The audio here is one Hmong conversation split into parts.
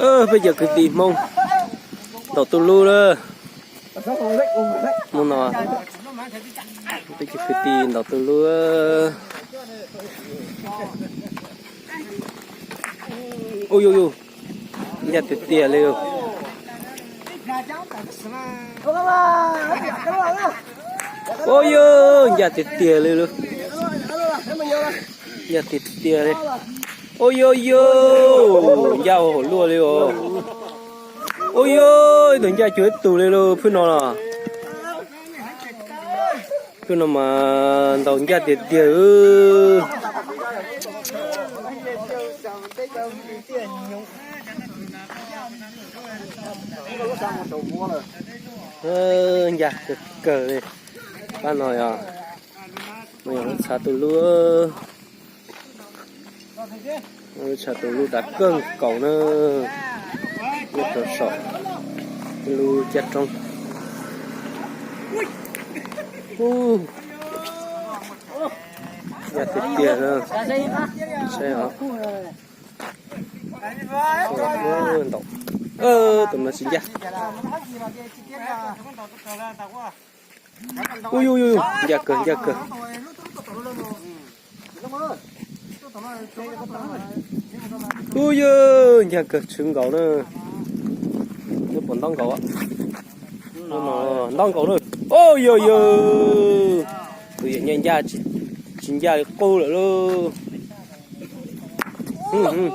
Peb cov kwv tij Hmoob ntaus tus lub lawm. Hmoob no, peb cov kwv tij ntaus tus lub. Ub yuj yuj, ncaj tiag tiag li. Ub yuj, ncaj tiag tiag li lauj. Ncaj tiag tiag li. Ub yuj yuj, ncaj ua hauv luaj li os. Ub yuj, ib tug ncaj cuag ib tug li lauj, phwb no los. Phwb no mas ntaus ncaj tiag tiag. Ncaj kawg kawg li. Pab no yog, no yog lub tshav tus lub, lub tshav tus lub dav kawg nkaus na. Lub rau saum lub caj roob. Ncaj tiag tiag na. Saib os. Ntaus, tus no tsis ncaj. Ub yuj yuj, ncaj kawg ncaj kawg. Ub yuj, ncaj kawg tshwv nkaus na. Nws puas ntaub nkaus? Ntaub nkaus na. Ub yuj yuj, tus yawm ncaj ncaj, tsis ncaj li qub lawm lauj.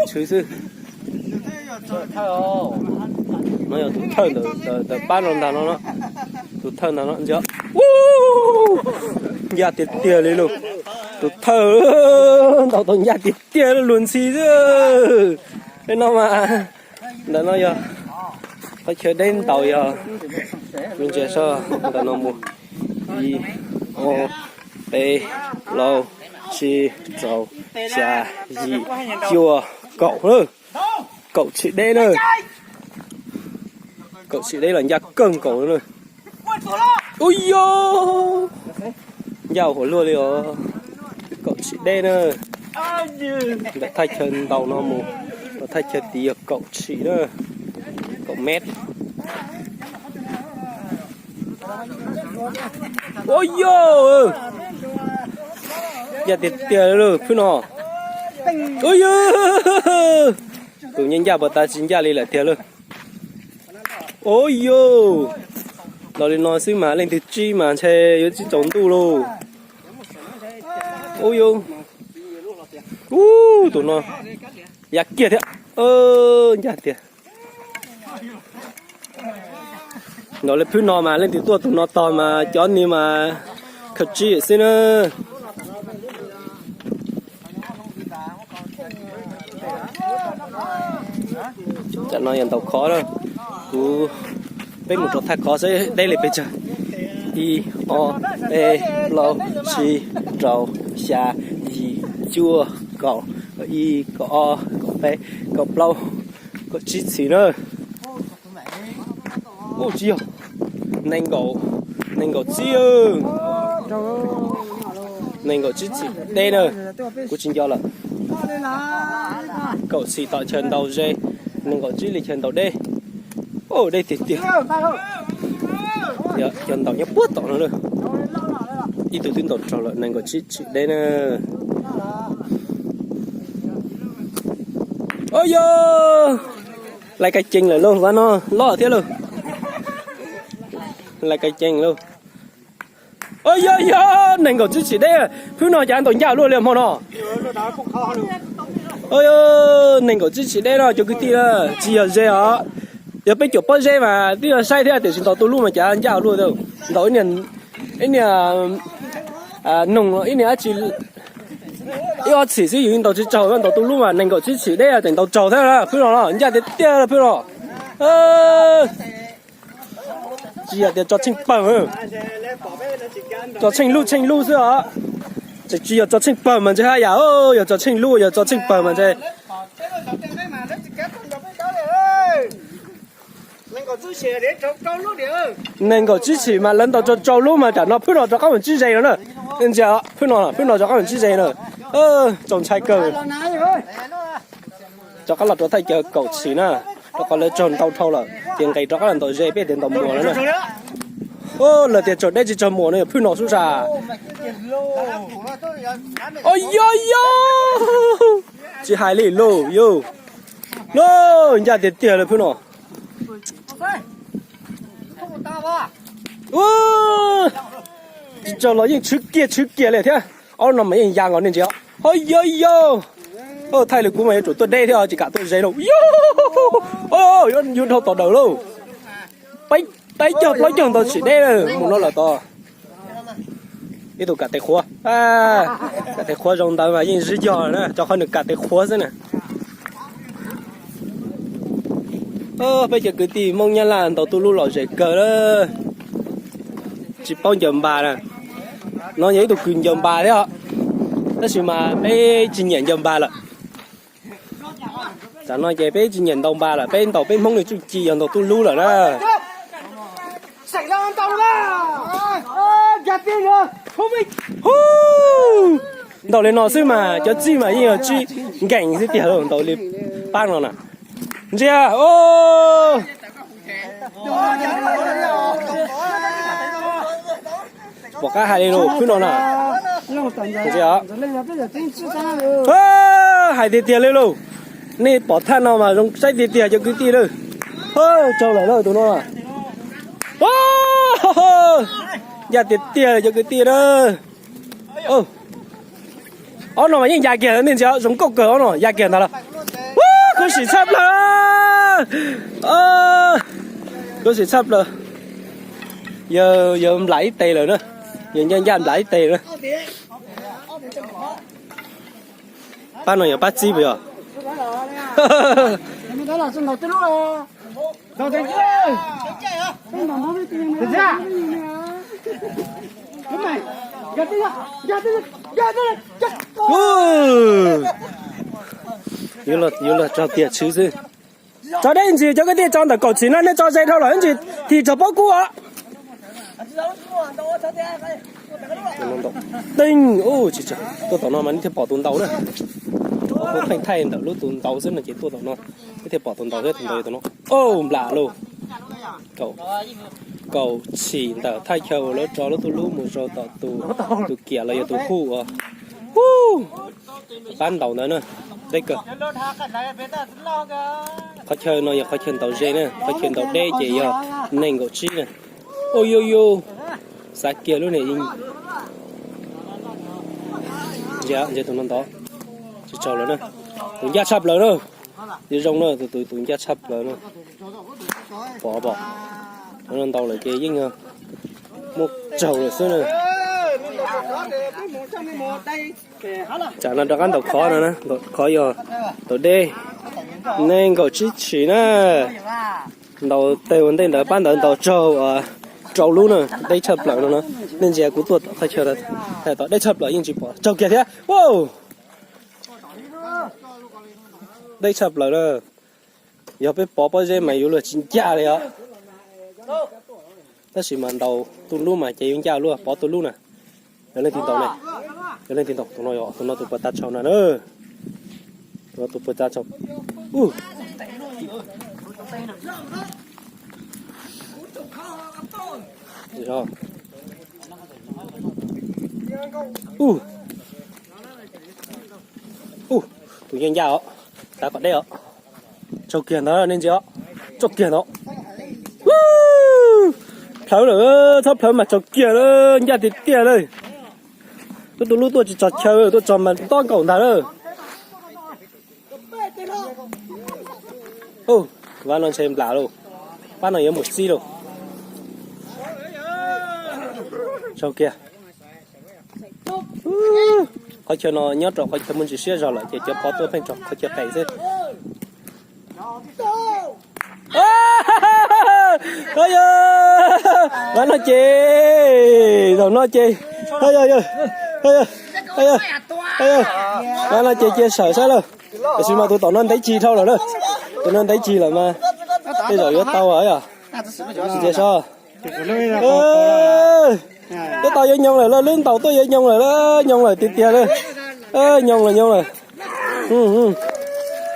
Tshwv xwb. No yog tus thawj ntawm pab no ntag no. Tus thawj ntag no ntsia. Ncaj tiag tiag li lauj. Tus thawj ntaus tau ncaj tiag tiag luag ntxhi xwb. Peb no mas, ntawm no yog qhov chaw deb ntaus yog, ntsia seb ntawm no mus, ib, ob, peb, plaub, tsib, rau, xya, yim, cuaj, kaum na. Kaum tshim deb na. Kaum tshim deb los ncaj kawg nkaus na. Ub yuj, ncaj hauv luaj li os. Kaum tshim deb na. Ntawm thaj chaw ntaus no mus rau thaj chaw tid yog kaum tshim na. Kaum mev. Ub yuj, ncaj tiag tiag lauj phwb no. Ub yuj, tus ncaj ncaj puas tas tsis ncaj li lawm tiag lauj. Ub yuj, ntaus li no xwb mas leej twg tsib mas ntshe yuav tsib tsaus ntuj lauj. Ub yuj, ub, tus no ya kiag thiab. Ncaj tiag. Ntaus li phwb no mas leej twg tuaj tus no tog mas cov ni mas khaws tsib xwb na. Tam no yog ntaus khov na. Kuv, peb mus rau thaj khov seb deb li pes tsawg. Ib, ob, peb, plaub, tsib, rau, xya, yim, cuaj, kaum, kaum ib, kaum ob, kaum peb, kaum plaub, kaum tsib txhim na. Ub tsis yog, nees nkaum, nees nkaum tsib, nees nkaum tsib txhim deb na. Kuv tsis nco lawm. Kaum txhim tom chaw ntaus ze, nees nkaum tsib li chaw ntaus deb. Ub deb tiag tiag. Cov ntaus nyob puag tom no na. Ib tug twb ntaus raug lawm, nees nkaum tsib txhim deb na. Ub yuj, lais ka cees lawm lauj, vaj no loj thiab lauj. Lais ka cees lauj. Ub yuj yuj, nees nkaum tsib txhim deb, phwb no cas ntaus ncaj luaj li hmo no. Nees nkaum tsib txhim deb no cov kwv tij na, tsis yog ze os. Yog peb caum pob zeb mas twb yog saib thiab tiam sis ntaus tus lub mas cas ncaj luaj. Ntaus ib niag noog ib niag dab tsi ib ob txhim xwb yus ntaus tsis raug, ntaus tus lub mas nees nkaum tsib txhim deb tseem ntaus raug thiab. Phwb no ncaj tiag tiag phwb no. Tsis yog tias tso tsheej pawg, tso tsheej lub tsheej lub xwb os. Tseem tsis yog tso tsheej pawg mas ntshe haj yam, yog tso tsheej lub, yog tso tsheej pawg mas ntshe nees nkaum tsib txhim mas lawv ntaus rau rau lub mas tam no phwb no rov qab mus tsib ze no na. Ntsia, phwb no, phwb no rov qab mus tsib ze na. Txaus ntshai kawg. Rov qab los rau thaj chaw kaum tshim na, rau qhov lawv tsaug ntau dhau lawm ces nqis rov qab los ntaus ze peb tias ntaus muas lawm na. Lawv tias tsaug deb tsis tsaug muas no yog phwj no xub sas. Os yos yos, tsis hais li lauj yus. Lauj, ncaj tiag tiag lawm phwj no. Tsis tsaug los yeej tshwv kiag tshwv kiag li thiab. Ob no mas yeej ya nkaus nej ntsia. Os yos yos, thaij li kuv mas yuav tsum tuaj deb thiab tsis kam tuaj ze lauj. Yuav dhau tom daws lauj. Peb cog plaub cog ntau tsis deb mus no lawm tod. Ib tug kam tes qhuav, kam tes qhuav zoo ntawd mas yeej zib yog na, rau qhov nws kam tes qhuav xwb na. Peb cov kwv tij Hmoob Nyab Laj ntaus tuj lub lom zem kawg lawm. Tsis paub ncaws npas na. No yog ib tug kws ncaws npas thiab os, tab sis mas peb tsis nyiam ncaws npas lawm. Tam no ces peb tsis nyiam ntaus npas lawm, peb ntaus peb Hmoob li tsuj ci yog ntaus tuj lub lawm na. Ntaus li no xwb mas cov txij mas yeej yog tsis nkees xwb tiag lauj, ntaus li pab no na. Ntsia, pom qab hais li lauj, phwj no na. Hais tiag tiag li lauj, nej pom thaj no mas zoo saib tiag tiag cov kwv tij lauj. Tsaug lawm lauj tus no. Ncaj tiag tiag cov kwv tij na. Ob no mas yeej ya kiag nej ntsia, zoo nkauj kawg, ob no ya kiag ntag lauj. Khuv xim tshaj plaws, khuv xim tshaj plaws. Yawg, yawg nplam ib tes lawm na, yawg ncaj ncaj nplam ib tes lawm na. Pab no yog pab txib puas yog? Yuav luag tso kiag tshwv xwb. Tso deb ntsis cov kwv tij, tso ntawm kaum tshim no nej tso ze dhau lawm ntsis thim raug pob kub os. Teej, tuaj tom no mas nej thiaj pom tus ntaus na. Kuv pheej thaij ntawm lub tus ntaus xwb no ces tuaj tom no nej thiaj pom tus ntaus thiab, tus ntaus yog tus no. Nplam lauj. Kaum tshim ntawm thaj chaw uas lawv tso lub tuj lub mus rau tom tus kiam los yog tus huj uas pab ntaus ntawd na. Deb kawg. Qhov chaw no yog qhov chaw ntaus ze na, qhov chaw ntaus deb ces yog nees nkaum tsib na. Ua yuj yuj, xav kiag lub niag ntsia tus no ntov, tsis tsaug lawm na. Tus ncaj tshaj plaws na, zoo na, tus tus tus ncaj tshaj plaws na. Pom pom, no ntaus lawm ces yeej muaj tsaug lawm xwb na. Tsam no rov qab ntaus khov no, ntaus khov yog ntaus deb, nees nkaum tsib tshim na. Ntaus teg ua ntej ntawd pab ntawd ntaus tsaug rau lub na, deb tshaj plaws no na. Nej ntsia kuv tuaj tom qhov chaw, tom deb tshaj plaws yeej tsis pom, tsaug kiag thiab. Deb tshaj plaws na. Yog peb pov pob zeb mas yuav luag tsis ncaj li os. Tab sis mas ntaus tuj lub mas ces yuav ncaj luaj, pov tuj lub na. Yog leej twg ntaus ne? Yog leej twg ntaus? Tus no, tus no tus puas tag tshau na. Tus no tus puas tag tshau. Tus ncaj ncaj os, tav kom deb os. Tsaug kiag ntawd nej ntsia os, tsaug kiag ntawd. Plhawv lawm, txhob plhawv mas tsaug kiag lawm, ncaj tiag tiag lawm. Lub tus lub tuaj tsis tso chaw, tuaj tso mas tob nkaus ntag lawm. Vab no ntshe nplam lauj, pab no yuav mus txib lauj. Tsaug kiag. Qhov chaw no nyob rau qhov chaw muaj ntsis siab zog lawm ces cov pov tuaj pheej tso qhov chaw qes xwb. Vab no ces, zaum no ces, vab no ces cia sawm saib lawm. Tiam sis mas tus tom no ntev cig dhau lawm na. Tus no ntev cig lawm mas tej zaum yuav tau yog. Ntsia saib. Yuav tau yuav nyoos lawm, lub ntaus tuaj yuav nyoos lawm, nyoos lawm tiag tiag li. Nyoos lawm, nyoos lawm.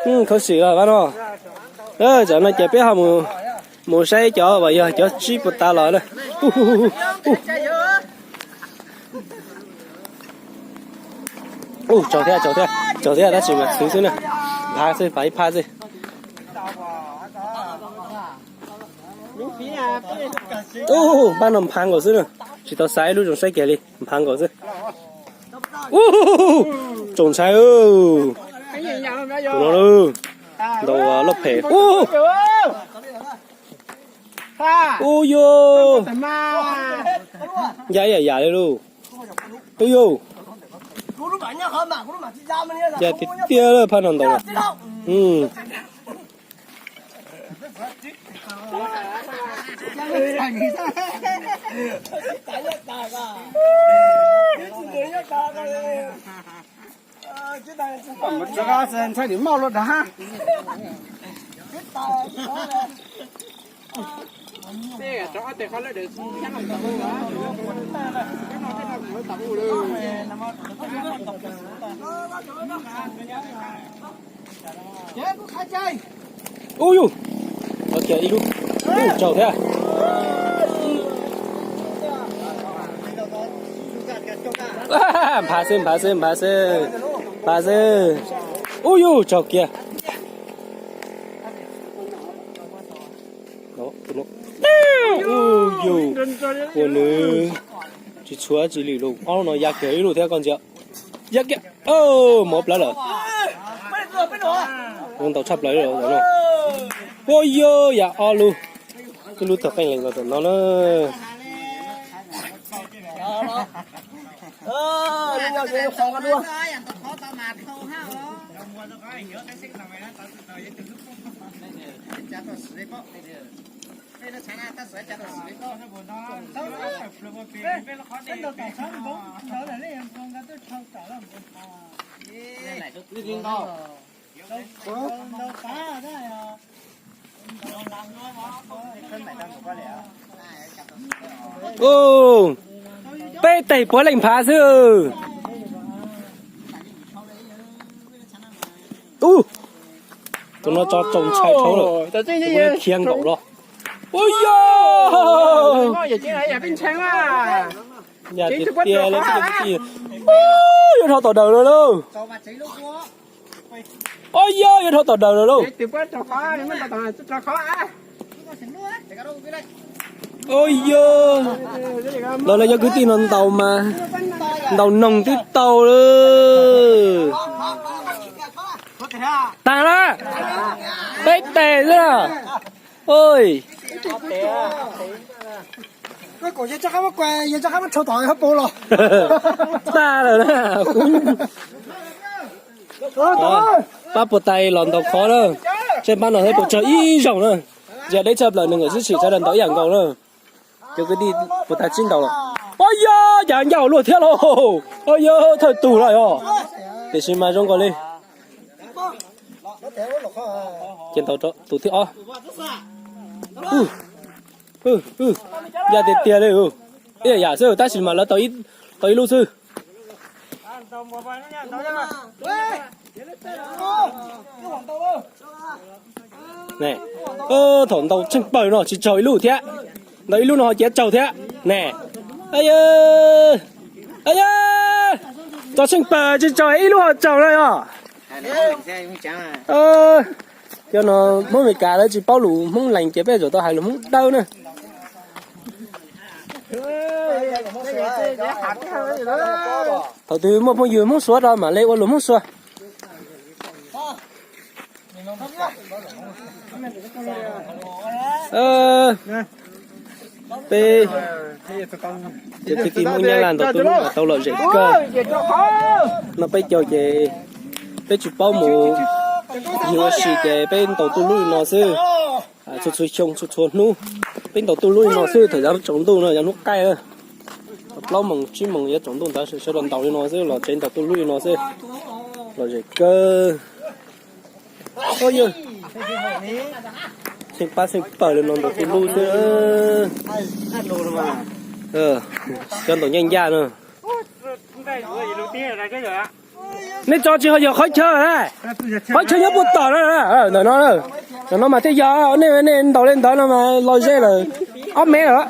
Khuv xim los pab no. Tam no ces peb ho mus saib cov uas yog cov tsib puas tas los na. Ub, tsaug thiab, tsaug thiab, tsaug thiab, tab sis mas txhwv xwb na. Nphav xwb, nphav ib phab xwb. Ub, pab no nphav nkaus xwb na. Tsis tau xav ib lub zoo saib kiag li, nphav nkaus xwb. Ub, tsoom ntshai, tus no, ntau loj phem. Ub, yog ncaj ib yam yam li lauj. Ub yog, ncaj tiag tiag lawm, phab no ntau lawm. Ub yus, ib lub, ub, tsaug thiab. Nphav xwb, nphav xwb, nphav xwb, nphav xwb. Ub yus, tsaug kiag. Ub yus, ua nws tsis tshua tsis lwm lus, ob lub no ya kiag ib lub thiab koj ntsia. Ya kiag, mov plawv lawm. Ua ntau tshaj plaws li no. Ua yus, ya ob lub, ib lub tawg qeej lees los tam no na. Ub, peb tes puav leej nphav xwb. Ub, tus no tso tsoom ntshai dhau lawm, khiav nkaum los. Ub yog, ya tiag tiag li, yuav dhau tom daws lawm lauj. Ub yog, yuav dhau tom daws lawm lauj. Ub yog, los lawv cov kwv tij no ntaus mas ntaus noog twb tau lawm. Tag lawm, peb tes xwb na. Oj, tag lawm na. Pab puas tais los ntaus khov na. Seb pab no thiab puas tsawg ib zaug na. Ntsia deb tshaj plaws, nws nkawd sib sim sawv daws ntaus ib yam nkaus na. Cov kwv tij puas tais sib ntaus lawm. Ua yog, cas ncauj luaj thiab lauj. Ua yog, thawj tug lawm os. Tiam sis mas zoo nkaus li. Ces ntaus tus thib ob. Ya tiag tiag li. Ib yam xwb tab sis mas lawv tau ib lub xwb. Thaum ntaus tsheej pawg no tsis tsaug ib lub thiab. Ntaus ib lub no ho ciav tsaug thiab ne. Tso tsheej pawg tsis tsaug ib lub ho tsaug na yog. Cov no Hmoob Amelikas lawv tsis paub lus Hmoob lees ces peb yuav tau hais lus Hmoob dawb na. Thaum twg muaj phooj ywg Hmoob Suav rau mam li ua lus Hmoob Suav. Peb cov kwv tij Hmoob Nyab Laj ntaus tuj lub mas tau lom zem kawg. No peb caug ces peb tsis paub mus yig ua si ces peb ntaus tuj lub li no xwb. Txhua txhua xyoo txhua txhua hnub peb ntaus tuj lub li no xwb. Thaum yav tsaus ntuj no, yav hnub qaij na, plaub moos tsib moos yav tsaus ntuj ntawd sawv daws ntaus li no xwb, los tsev ntaus tuj lub li no xwb. Lom zem kawg. Yog, xeej pab xeej pawg li no ntaus tuj lub xwb. Cov ntaus ncaj ncaj na. Nej tso tsis ho yog qhov chaw na. Qhov chaw nyob puag tom na. Ntawm no, ntawm no mas thiaj yog. Nej, nej ntaus li ntawd no mas los ze lawm, ob mev lawm.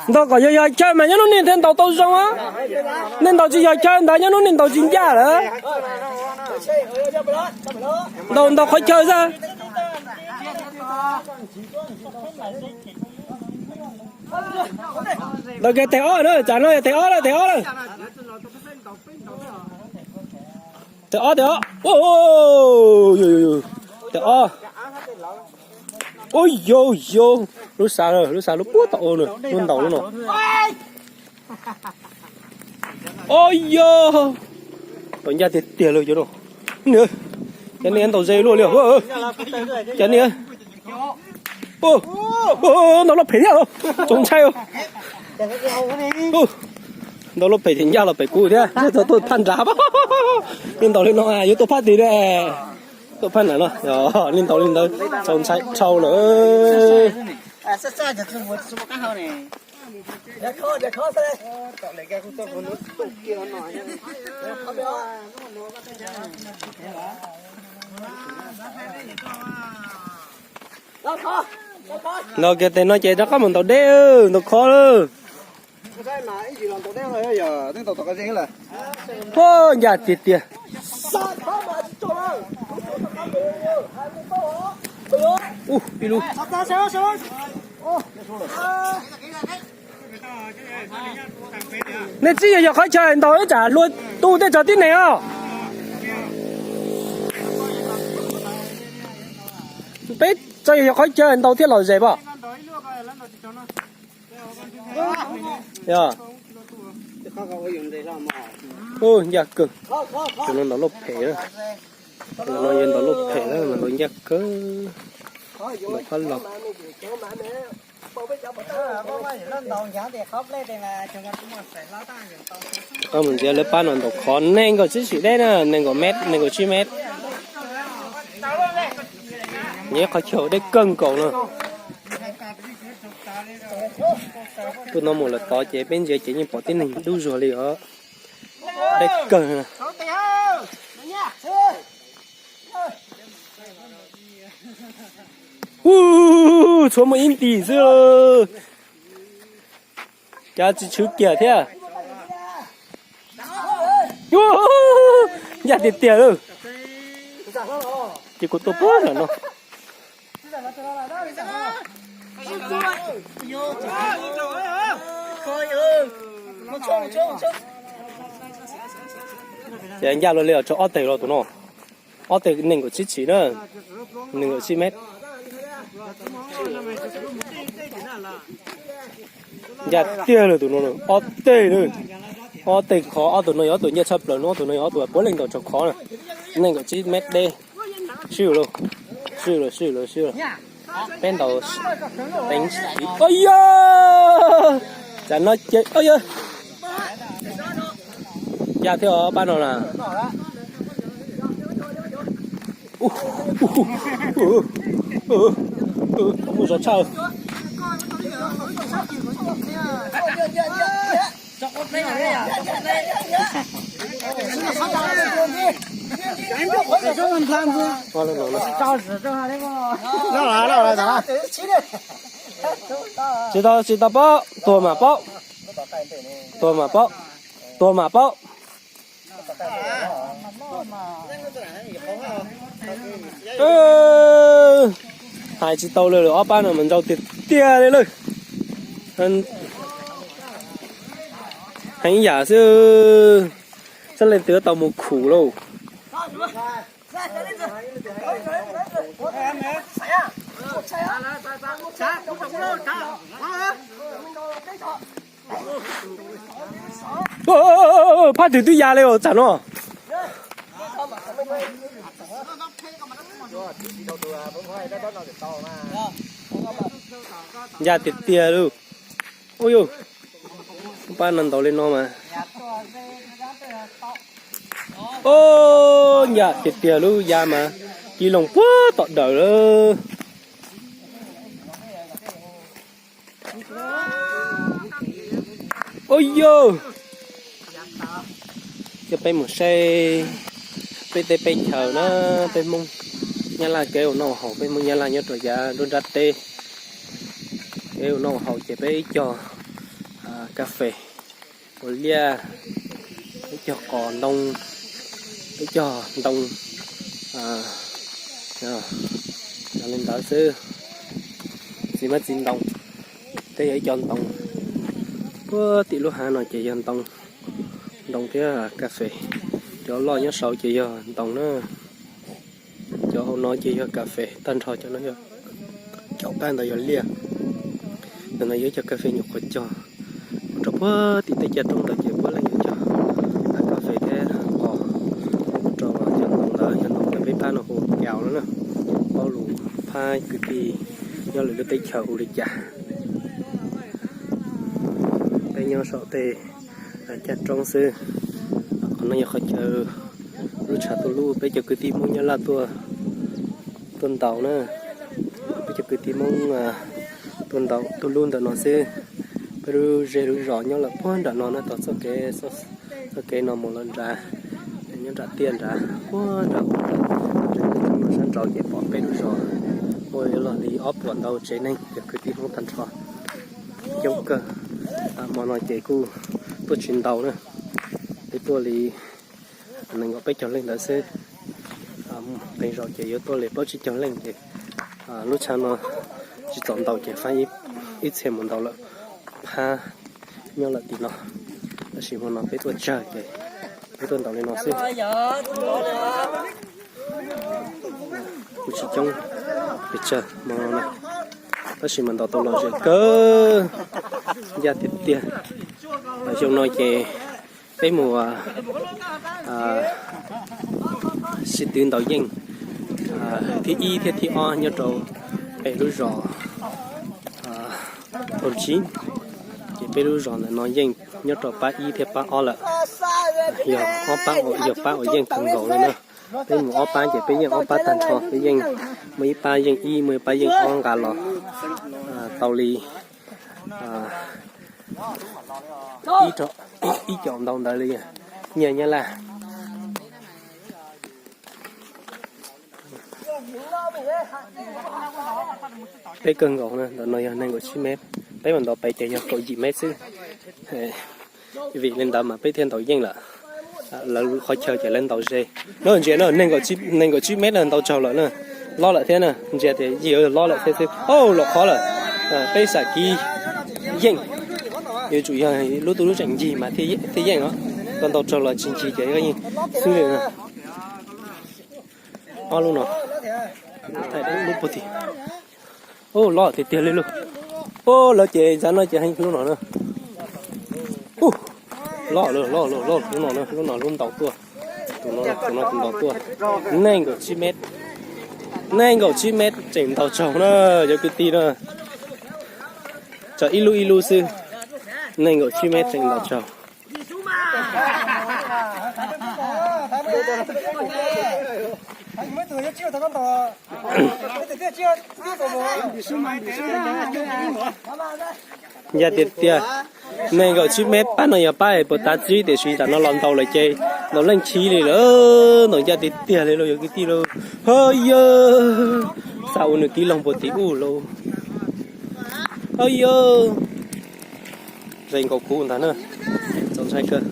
Ntaus kom yog yog chaw mas nyob hnub niag thiaj ntaus tau zoo. Nej ntaus tsis yog chaw ntawd nyob hnub niag ntaus tsis ncaj lawm. Ntaus, ntaus qhov chaw xwb. Ntawm kiag tes ob na, tsam no tes ob lawm, tes ob lawm. Tes ob, tes ob. Tes ob. Ub, yau yau, lub xav, lub xav lub puag tom ub na, lub ntaus lub no. Ub, yau, tau ncaj tiag tiag li cov no. Cov niag ntaus ze luaj li. Cov niag ntaus loj phem thiab, txaus ntshai. Ntaus loj phem ces ncaj los pem kuv thiab, txog tuaj phaj nrad. Nej ntaus li no yuav tuaj phaj tid ne. Tuaj phaj nrad no, nej ntaus li ntawd txaus ntshai dhau lawm. Ntaus kiag tes no ces rov qab mus ntaus deb, ntaus khov lawm. Ua ncaj tiag tiag. Ib lub. Nej tsis yog yog qhov chaw ntaus ib tsam hlua tu tej tsov tib neeg os. Peb tsis yog yog qhov chaw ntaus thiaj lom zem pom. Ncaj kawg. Tus no ntaus loj phem na. Tus no yog ntaus loj phem na, mas ntaus ncaj kawg. Ntaus phab los. Koj mus ntxiav lawv pab no ntaus khov nees nkaum tsib tshim deb na, nees nkaum met, nees nkaum tsib met. Nyob qhov chaw deb kawg nkaus no. Tuaj no mus lawm tod ces peb ntsia ces yeej pom tib neeg dub zuag li os. Deb kawg. Ub, tshuav muaj ib ntim xwb. Cas tsis tshwv kiag thiab. Ncaj tiag tiag lawm. Ces kuv tuaj puag nram no. Ces ncaj luaj li os, tshuav ob teg los tus no. Ob teg nees nkaum tsib tshim na, nees nkaum tsib met. Ncaj tiag lawm tus no, ob teg na. Ob teg khov, ob tug no yog ob tug ncaj tshaj plaws no, ob tug no yog ob tug puav leej ntaus tsau khov na. Nees nkaum tsib met deb. Sib lawm, sib lawm, sib lawm, sib lawm. Peb ntaus teev. Ua yog tsam no ces ua yog ncaj thiab os pab no na. Muaj zov tshaj. Tsis tau, tsis tau paub, tuag mam paub. Tuag mam paub, tuag mam paub. Hais tsis tau li lawm, ob pab no mas ntsau tiag tiag li lawm. Heev yam xwb, xab leej twg tau mus khum lauj. Phab twg twb ya li os tsam no. Ncaj tiag tiag lauj. Ub yuj, pab no ntaus li no mas. Ub, ncaj tiag tiag lub ya mas, ci loo puag tom dawm lawm. Ua yog, coj peb mus saib peb teb peb chaws na, peb Hmoob Nyab Laj kev ua noj ua haus, peb Hmoob Nyab Laj nyob rau yav nruab nrab teb, kev ua noj ua haus ces peb ib cog kas fes ua liaj, peb cog qos ntoo, peb cog ntoo, li ntawd xwb. Txiv hmab txiv ntoo, peb yog ib co ntoo. Puag tim lub hav no ces yog ntoo, ntoo thiab kas fes. Cov loj nyob saud ces yog ntoo na. Cov hauv no ces yog kas fes tag nrho, cov no yog, cov qab ntawd yog liaj. Ntawm no yog ib co kas fes nyuam qhuav cog. Mus rau puag tim tej caj roob ntawd ces puav leej yog cov kas fes thiab qos. Mus rau cov ntoo ntawd yog ntoo uas peb pab no hu ua kaus no na. Paub lus phab kwv tij nyob lwm lub teb chaws hu li cas. Peb nyob saum tej caj roob xwb. Qhov no yog qhov chaw lub tshav tuaj lub, peb cov kwv tij Hmoob Nyab Laj tuaj ntaus na. Peb cov kwv tij Hmoob tuaj ntaus tuaj lub ntawm no xwb. Peb lub zej lub zos nyob lawm puag nram no na, tau txoj kev, txoj kev no mus lawm nrad, nyob nram tiaj nrad, puag nram, sab nraud ces pom peb lub zos. Muaj los li ob puas ntau tsev neeg cov kwv tij Hmoob tag nrho, coob kawg. Hmo no ces kuj tuaj tsis ntau na, peb tuaj li nees nkaum peb caug leej ntawd xwb. Qee zaus ces yuav tuaj li plaub tsib caug leej ces lub tshav no tsis txaus ntaus ces faib ib txhia mus ntaus lawm phab nyob lawm tim no. Tab sis hmo no peb tuaj tsawg ces peb tuaj ntaus li no xwb. Kuj tsis coob pes tsawg hmo no na, tab sis mas ntaus tau lom zem kawg, ncaj tiag tiag. Xyoo no ces peb mus sib twv ntaus yeej thib ib thiab thib ob nyob rau peb lub zos Thoob Tsib, ces peb lub zos ntawm no yeej nyob rau pab ib thiab pab ob lawm. Yog ob pab, yog pab uas yeej kawg nkaus li na. Peb mus ob pab ces peb yeej ob pab tag nrho, peb yeej muaj ib pab yeej ib, muaj ib pab yeej ob nqa los tau li ib caum ntau ntawd li nyiaj Nyab Laj. Peb kawg nkaus na, ntawm no yog nees nkaum tsib mev, peb mas ntaus pem ces yog kaum yim mev xwb. Vim li ntawd mas peb thiaj ntaus yeej lawm. Lawv qhov chaw ces lawv ntaus ze. No ntsia na, nees nkaum tsib mev na, ntaus tsaug lawm na, lob lawm thiab na, ntsia tias yog lob lawm thiab xwb. Au, los qhov lawm. Peb xam kiv yeej, yuav tsum yog lub tub lub tseem ncig mas thiaj yeej os. Koj ntaus tsaug los tsis ncig ces yeej xwb li na. Ob lub no, lub puag tim. Ub, lob tiag tiag li lauj. Ub, lawv ces ntxav no ces heev lub no na. Ub, lob lawm, lob lawm, lob lub no na, lub no lub ntaus tuaj. Tus no, tus no tus ntaus tuaj. Nees nkaum tsib mev, nees nkaum tsib mev tseem ntaus tsaug na, cov kwv tij na. Tso ib lub ib lub xwb, nees nkaum tsib mev tseem ntaus tsaug. Ncaj tiag tiag, nees nkaum tsib mev, pab no yog pab puas tav txib tiam sis tam no los ntaus lawm ces ntaus leej khib li lawm, ntaus ncaj tiag tiag li lauj, yog kwv tij lauj. Ha yawg, xav ua nws kiv loog puag tim ub lauj. Ha yawg, ze nkaus kuv ntag na, txaus ntshai kawg.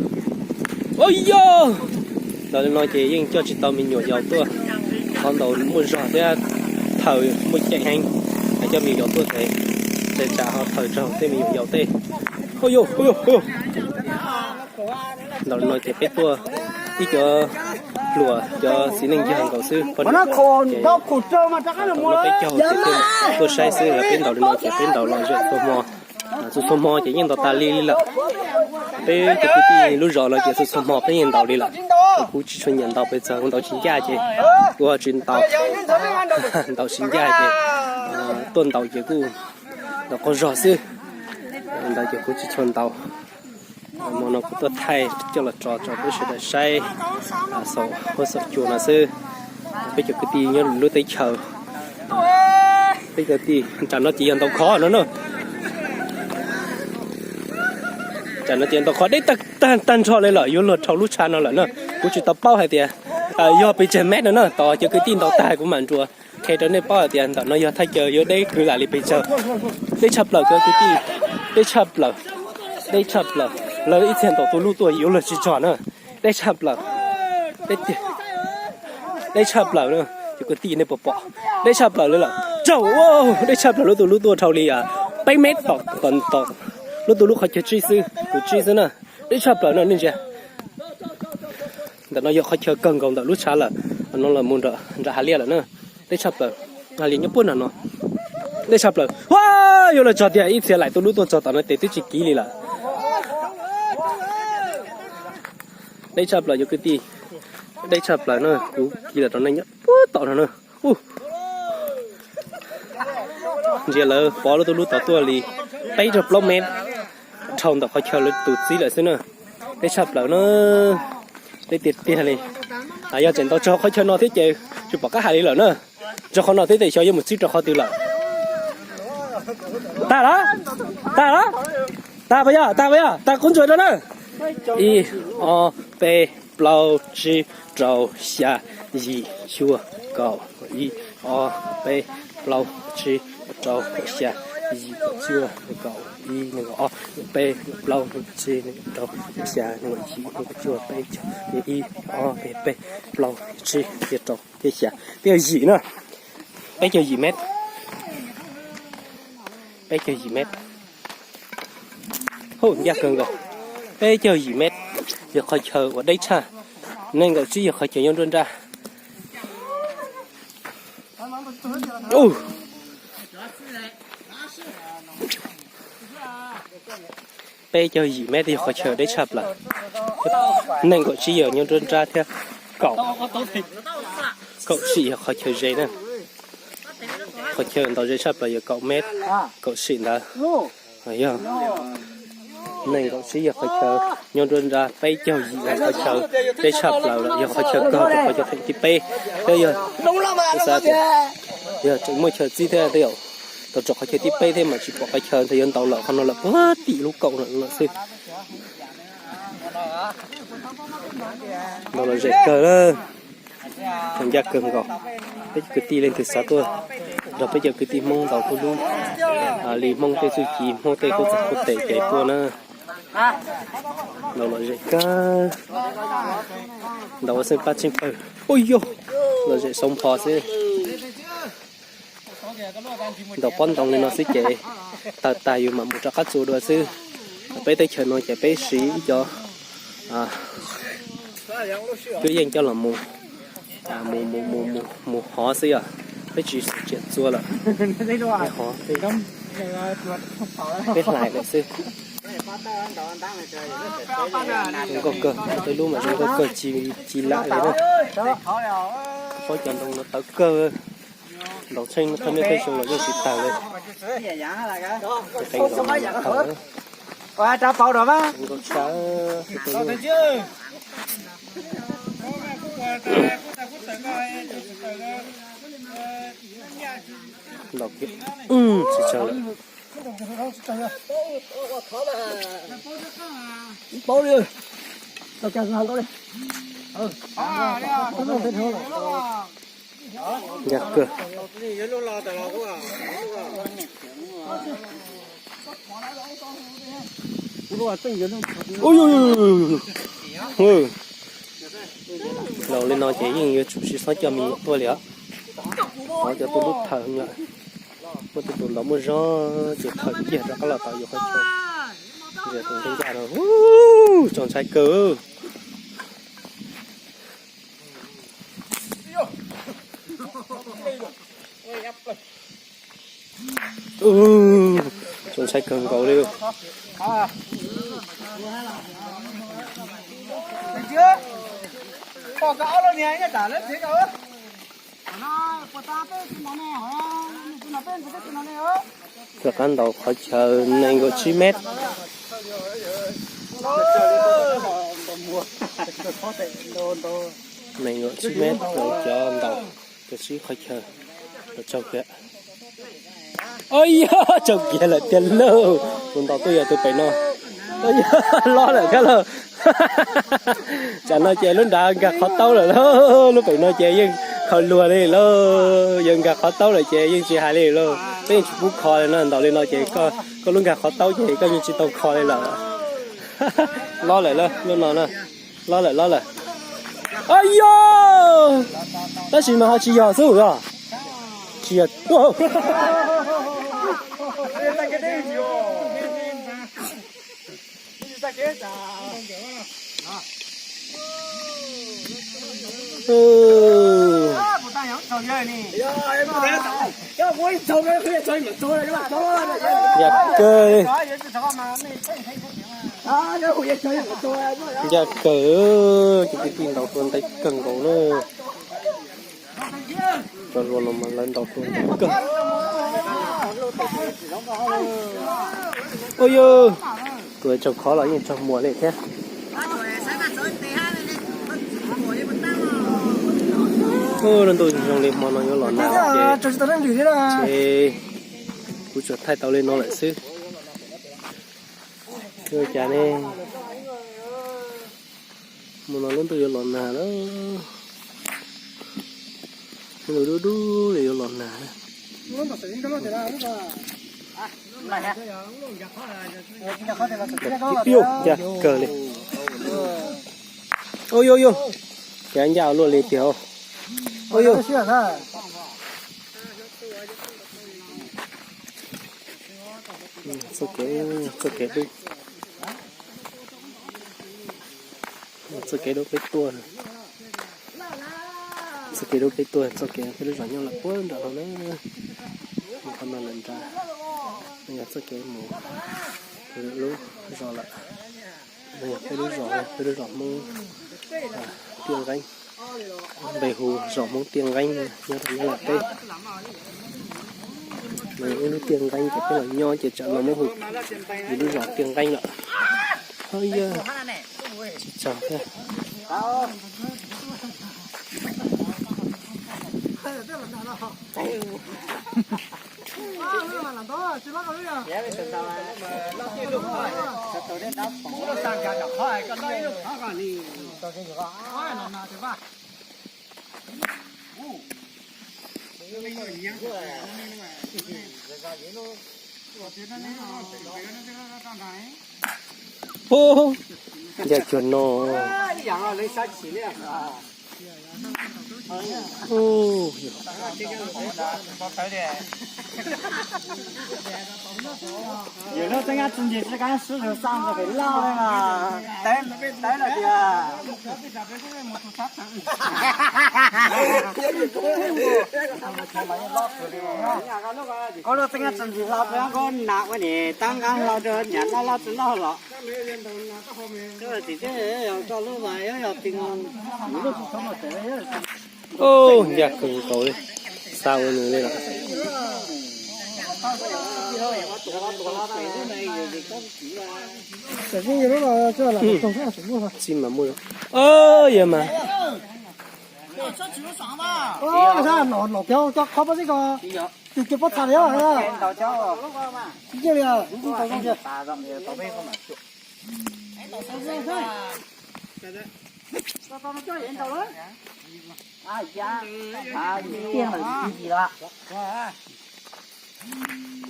Ha yawg, ntaus li no ces yeej coj tsis tau me nyuam yaus tuaj, qhov ntaus muaj zog thiab thaws muaj ceem heev, coj me nyuam yaus tuaj ces tsam ho thaws raug tej me nyuam yaus tej. Ha yawg, ha yawg, ha yawg. Ntaus li no ces peb tuaj ib cov hluas cov txiv neej yawg nkaus xwb, poj niam ces thaum no peb caug ces tuaj saib xwb, peb ntaus li no ces peb ntaus los zaum txhua hmo, txhua txhua hmo ces yeej ntaus tas li li lawm. Peb cov kwv tij lub zos no ces txhua txhua hmo peb yeej ntaus li lawm. Kuv tsis tshua nyiam ntaus pes txawg, kuv ntaus tsis ncaj ces kuv ho tsis ntaus, ntaus tsis ncaj ces tuaj ntaus ces kuj ntaus qaug zog xwb, ntawd ces kuv tsis tshua ntaus. Hmo no kuv tuaj thaij coj los tso rau peb sawv daws saib saum huab saum cua no xwb. Peb cov kwv tij nyob lwm lub teb chaws, peb cov kwv tij nram no ces yog ntaus khov no na. No ces ntaus qhov deb tag tag nrho li lawm, yuav luag dhau lub tshav no lawm na. Kuv tsis tau paub hais tias yog pes tsawg mev no na, tos cov kwv tij ntaus tag kuv mam nrua qhia rau nej paub hais tias ntawm no yog thaj chaw yuav deb kwv lam li pes tsawg. Deb tshaj plaws cov kwv tij, deb tshaj plaws, deb tshaj plaws. Lawv ib txhia ntaus tus lub tuaj yuav luag tsis tso na. Deb tshaj plaws, deb tshaj plaws na. Cov kwv tij nej puas pom, deb tshaj plaws li lawm. Raug, deb tshaj plaws, lub tus lub tuaj dhau li peb mev tom, tom lub tus lub qhov chaw tsib xwb, tus tsib xwb na. Deb tshaj plaws no nej ntsia. Ntawm no yog qhov chaw kawg nkaus ntawm lub tshav lawm, no los mus nram hav liaj lawm na. Deb tshaj plaws, hav liaj nyob puag nram no. Deb tshaj plaws, yuav luag tso tiag, ib txhia laim tus lub tuaj txog tom no tes twb tsis kiv li lawm. Deb tshaj plaws cov kwv tij, deb tshaj plaws na, kuv kiv los rau nej nyob puag tom no na. Ntsia lawv pov lub tus lub tom tuaj li peb rau plaub mev, dhau ntawm qhov chaw lawv tus txib lawm xwb na. Deb tshaj plaws na, deb tiag tiag li. Yog tseem ntaus tso qhov chaw no thiab ces tsis pom qab hais li lawm na. Tso qhov no thiab ces xyov yuav mus txib rau qhov twg lawm. Tag lawm, tag lawm, tag pas yog, tag pas yog, tag qub ntsuas rau na. Ib, ob, peb, plaub, tsib, rau, xya, yim, cuaj, kaum, ib, ob, peb, plaub, tsib, rau, xya, yim, cuaj, kaum, ib, nees nkaum ob, peb, plaub, tsib, rau, xya, nees nkaum yim, nees nkaum cuaj, peb caug, ib, ob, peb, peb, plaub, tsib, rau, xya, peb caug yim na. Peb caug yim mev, peb caug yim mev. Hu ncaj kawg nkaus, peb caug yim mev yog qhov chaw uas deb tshaj. Nees nkaum tsib yog qhov chaw nyob nruab nrab. Peb caug yim mev yog qhov chaw deb tshaj plaws. Nees nkaum tsib yog nyob nruab nrab thiab. Kaum, kaum tsib yog qhov chaw ze na. Qhov chaw ntaus ze tshaj plaws yog kaum mev, kaum tsib ntawd. Yog nees nkaum tsib yog qhov chaw nyob nruab nrab, peb caug yim yog qhov chaw deb tshaj plaws lawm, yog qhov chaw kawg rau qhov chaw theem thib peb. Thiab yog, yog tseem muaj chaw txib thiab tej zaum tau rau qhov chaw thib peb thiab mas tsis pom qhov chaw ntawd yuav ntaus lawm, qhov no lawm puag tim lub kaum lawm xwb. Ntaus lom zem kawg lawm, ncaj kawg nkaus. Peb cov kwv tij leej twg xav tuaj nrog peb cov kwv tij Hmoob ntaus tus lub li Hmoob tej txuj ci, Hmoob tej kub txag kub tes ces tuaj na. Ntaus lom zem kawg, ntaus ua xeeb pab tseeb pawg. Ua yog lom zem sau npho xwb. Ntaus pob ntoo li no xwb ces tawg tag yus mam mus rov qab txua dua xwb. Peb teb chaws no ces peb siv ib co cuab yeej coj los mus, mus hov xwb yom, peb tsis txiav txua lawm. Peb hov, peb hlais lawm xwb. Zoo nkauj kawg, tej lub mas zoo nkauj kawg, ci lam li na. Paub cov ntoo no tawv kawg. Ntaus tsheej thawj niaj thawj xyoo los yeej tsis tawg li. Qee ntaus tawg. Zoo nkauj tshaj. Ntaus kiag, tsis tsawg lawm. Ncaj kawg. Ntaus li no ces yeej yuav tsum tsis txhob coj me nyuam tuaj li os. Hov cov tuaj lub thawj lawm. Muaj tej tus ntaus muaj zog ces thawj kiag rov qab los tau yus qhov chaw. Ntsia tus ncaj ncaj no, txaus ntshai kawg. Txaus ntshai kawg nkaus li. Rov qab ntaus qhov chaw nees nkaum tsib mev. Nees nkaum tsib mev, cov ntaus, cov tsib qhov chaw, tsaug kiag. Yog tsaug kiag lawm tiag lauj. Tus ntaus tuaj yog tus pem no. Lob lawm thiab lauj. Tsam no ces lub nrad nkag qhov taub lawm lauj, lub pem no ces yeej khaws luag li lauj, yog nkag qhov taub lawm ces yeej tsis hais li lauj. Peb yeej tsis pub kho li no, ntaus li no ces koj lub nkag qhov taub ces koj yeej tsis tau kho li lawm. Lob lawm lauj, lub no na. Lob lawm, lob lawm. Ayo, tab sis mas ho tsis yog xwb os. Tsis yog. Ncaj kawg, ncaj kawg, ces tij tij ntaus tua ntev kawg nkaus na. Cov hluas no mas lawv ntaus tua ntev kawg. Ua yog tus tsaug khov los yeej tsaug muag li thiab. Lub ntuj zoo li hmo no yuav los nag ces kuv tsuas thaij tau li no lawm xwb. Ua cas ne? Hmo no lub ntuj yuav los nag lawm. Lub ntuj dub dub li yuav los nag. Ncaj kawg li. Ua yog yog, cav ncaj luaj li tiag. Ua yog. Txoj kev, txoj kev dub, txoj kev dub peb tuaj, txoj kev dub peb tuaj, txoj kev peb lub zos nyob lawm puag nram no na. Qhov no lawm nrad, no yog txoj kev mus lwm lub zos lawm. No yog peb lub zos, peb lub zos Hmoob Tiaj Nqeeb, npe hu zos Hmoob Tiaj Nqeeb nyob rau Nyab Laj teb. Ib lub Tiaj Nqeeb ces peb los nyob ces tsam no muab hu yus lub zos Tiaj Nqeeb lawm. Ho yog tsis tsaug thiab. Ncaj cuag no. Yus lub teeb ab tsi ntsis tsi kaab sib zug xaa pem loj li mas, teb lawm tiag. Koj lub teeb ab tsi ntsis hlo peb koj nam ua niam tab nqab hlo rau niam loj loj tsi loj los. Ncaj kawg nkaus li, xa ua nws li lawm. Txij mas muaj, yog mas.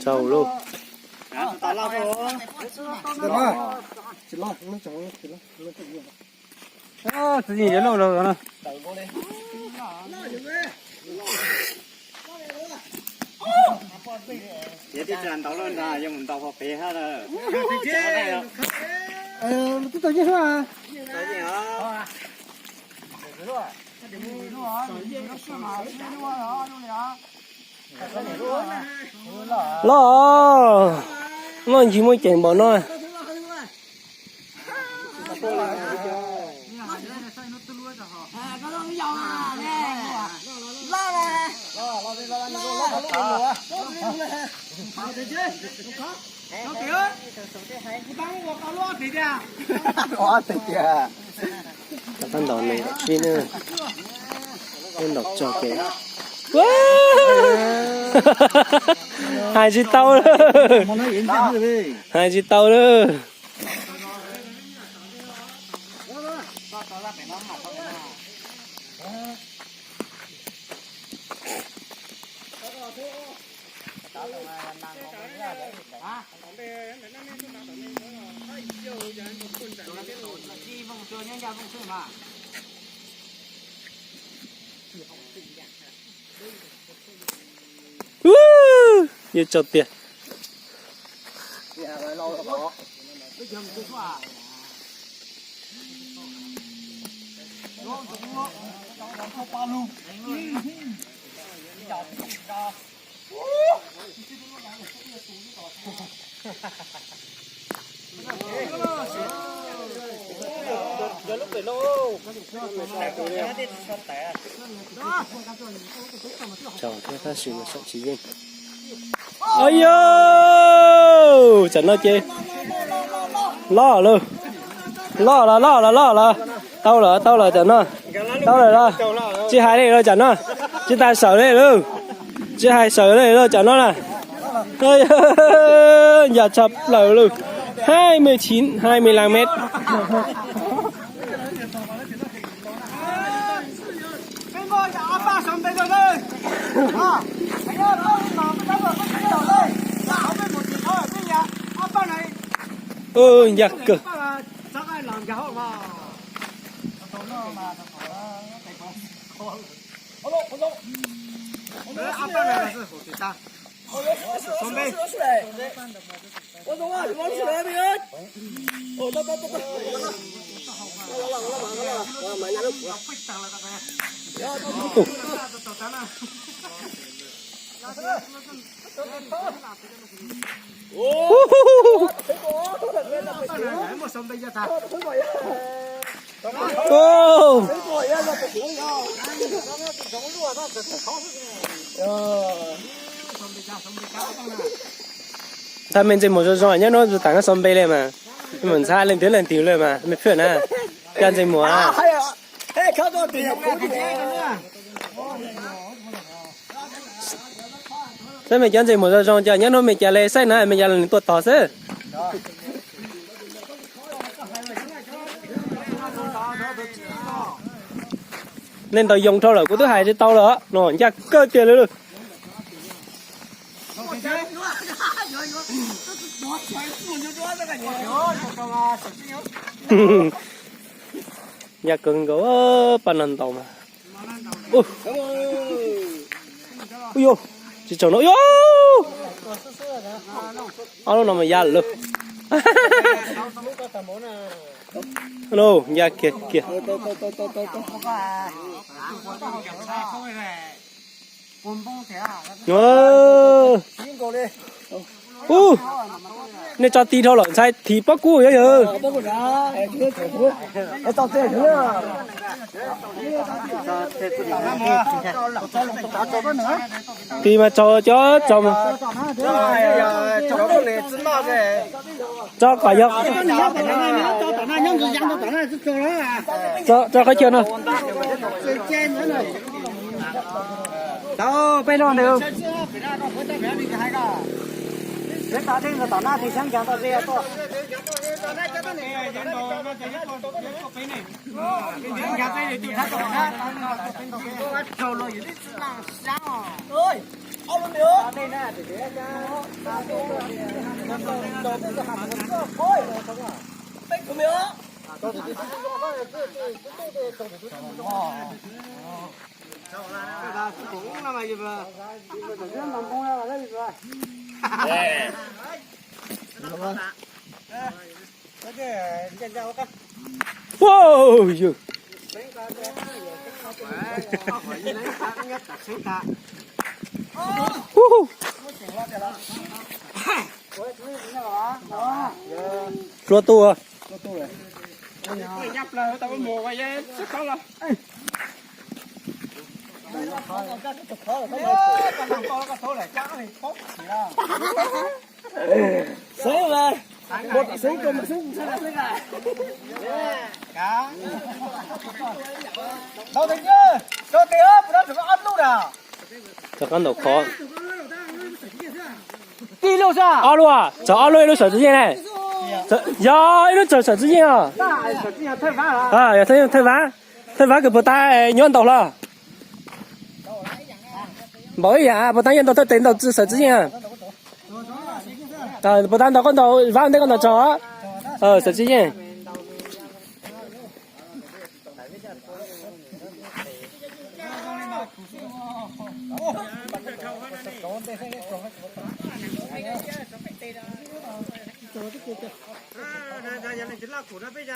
Tsaug lauj. Ces tij tsa ntaus lawm nrad, yuav mus ntaus pog pem hab lawm. Twb tau yeej xwb. Los, noj ncig muaj ceem npaum no. Tab ntaus nws tsib na, ntaus tso kev. Hais tsis tau lawm, hais tsis tau lawm. Yuav tsau tiag. Tsaus thiab tab sis mas saum tsis yeej. Au yau, tsam no ces loj lawm, loj los loj los loj los, tau lawm tau lawm tsam no, tau lawm los, tsis hais li lawm tsam no, tsis tas sawv li lawm, tsis hais sawv li lawm tsam no na. Yam tshaj plaws lawm, hai mươi chín, hai mươi lăm mét. Ncaj kawg. Thaij me ntsej muag zoo zoo nyob hnub tas no xaus npe li mas, mus ntxhab leej twg leej twg li mas me phwj na, cov ntsej muag. Saib me cov ntsej muag zoo zoo cov nyob hnub me cas li saib na me cas li nws tuaj tog xwb. Nej ntaus yoo dhau lawm kuv twb hais tsis tau lawm no ncaj kawg tiag li lawm. Ncaj kawg nkaus paj no ntaus mas. Ui yog, tsis tsaus no, ob lub no mas ya lawm. Ya kiag kiag. Ub, nej tso tig dhau lawm ntxhais thim pob kub yog yawg. Tig mas tsaug cov tsaug mas. Tso kom yog. Tso qhov chaw no. Tau peb lub ntawd. Peb tas dej ntawd tom no tig xyab ncav tau dej tuaj. Ua yawg. Hlua tu. Rov qab ntaus khov. Ob lub, txog ob lub ib lub sawv tsees ne. Yog ib lub tsaug Sawm Txiv Yeej os. Yog thawj Vab, thawj Vab kws puas tas nyob ntaus hlo. Npaum ib yam puas tas nyob ntaus thawj tes ntaus Sawm Txiv Yeej. Puas tas ntaus koj ntaus Vab ntej koj ntaus tsaug. Sawm Txiv Yeej.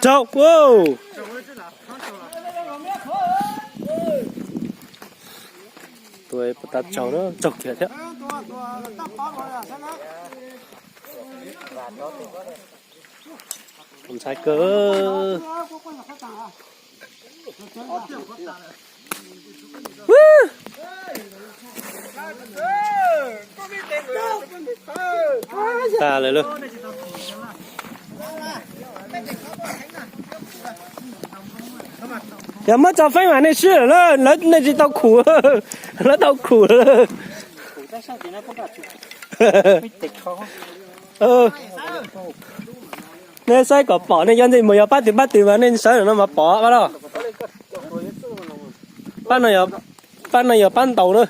Tsaug. Tus puas tas tsaug na, tsaug kiag thiab. Ntxhais kawg. Tas lawm lauj. Yog muab tso feeb mas nej swb lawm, lawv nej tsis tau khum, lawv tau khum lawm. Nej saib kom pom, nej cov ntsej muag yog pab twg pab twg mas nej sawv no mas pom a los. Pab no yog pab ntaus na.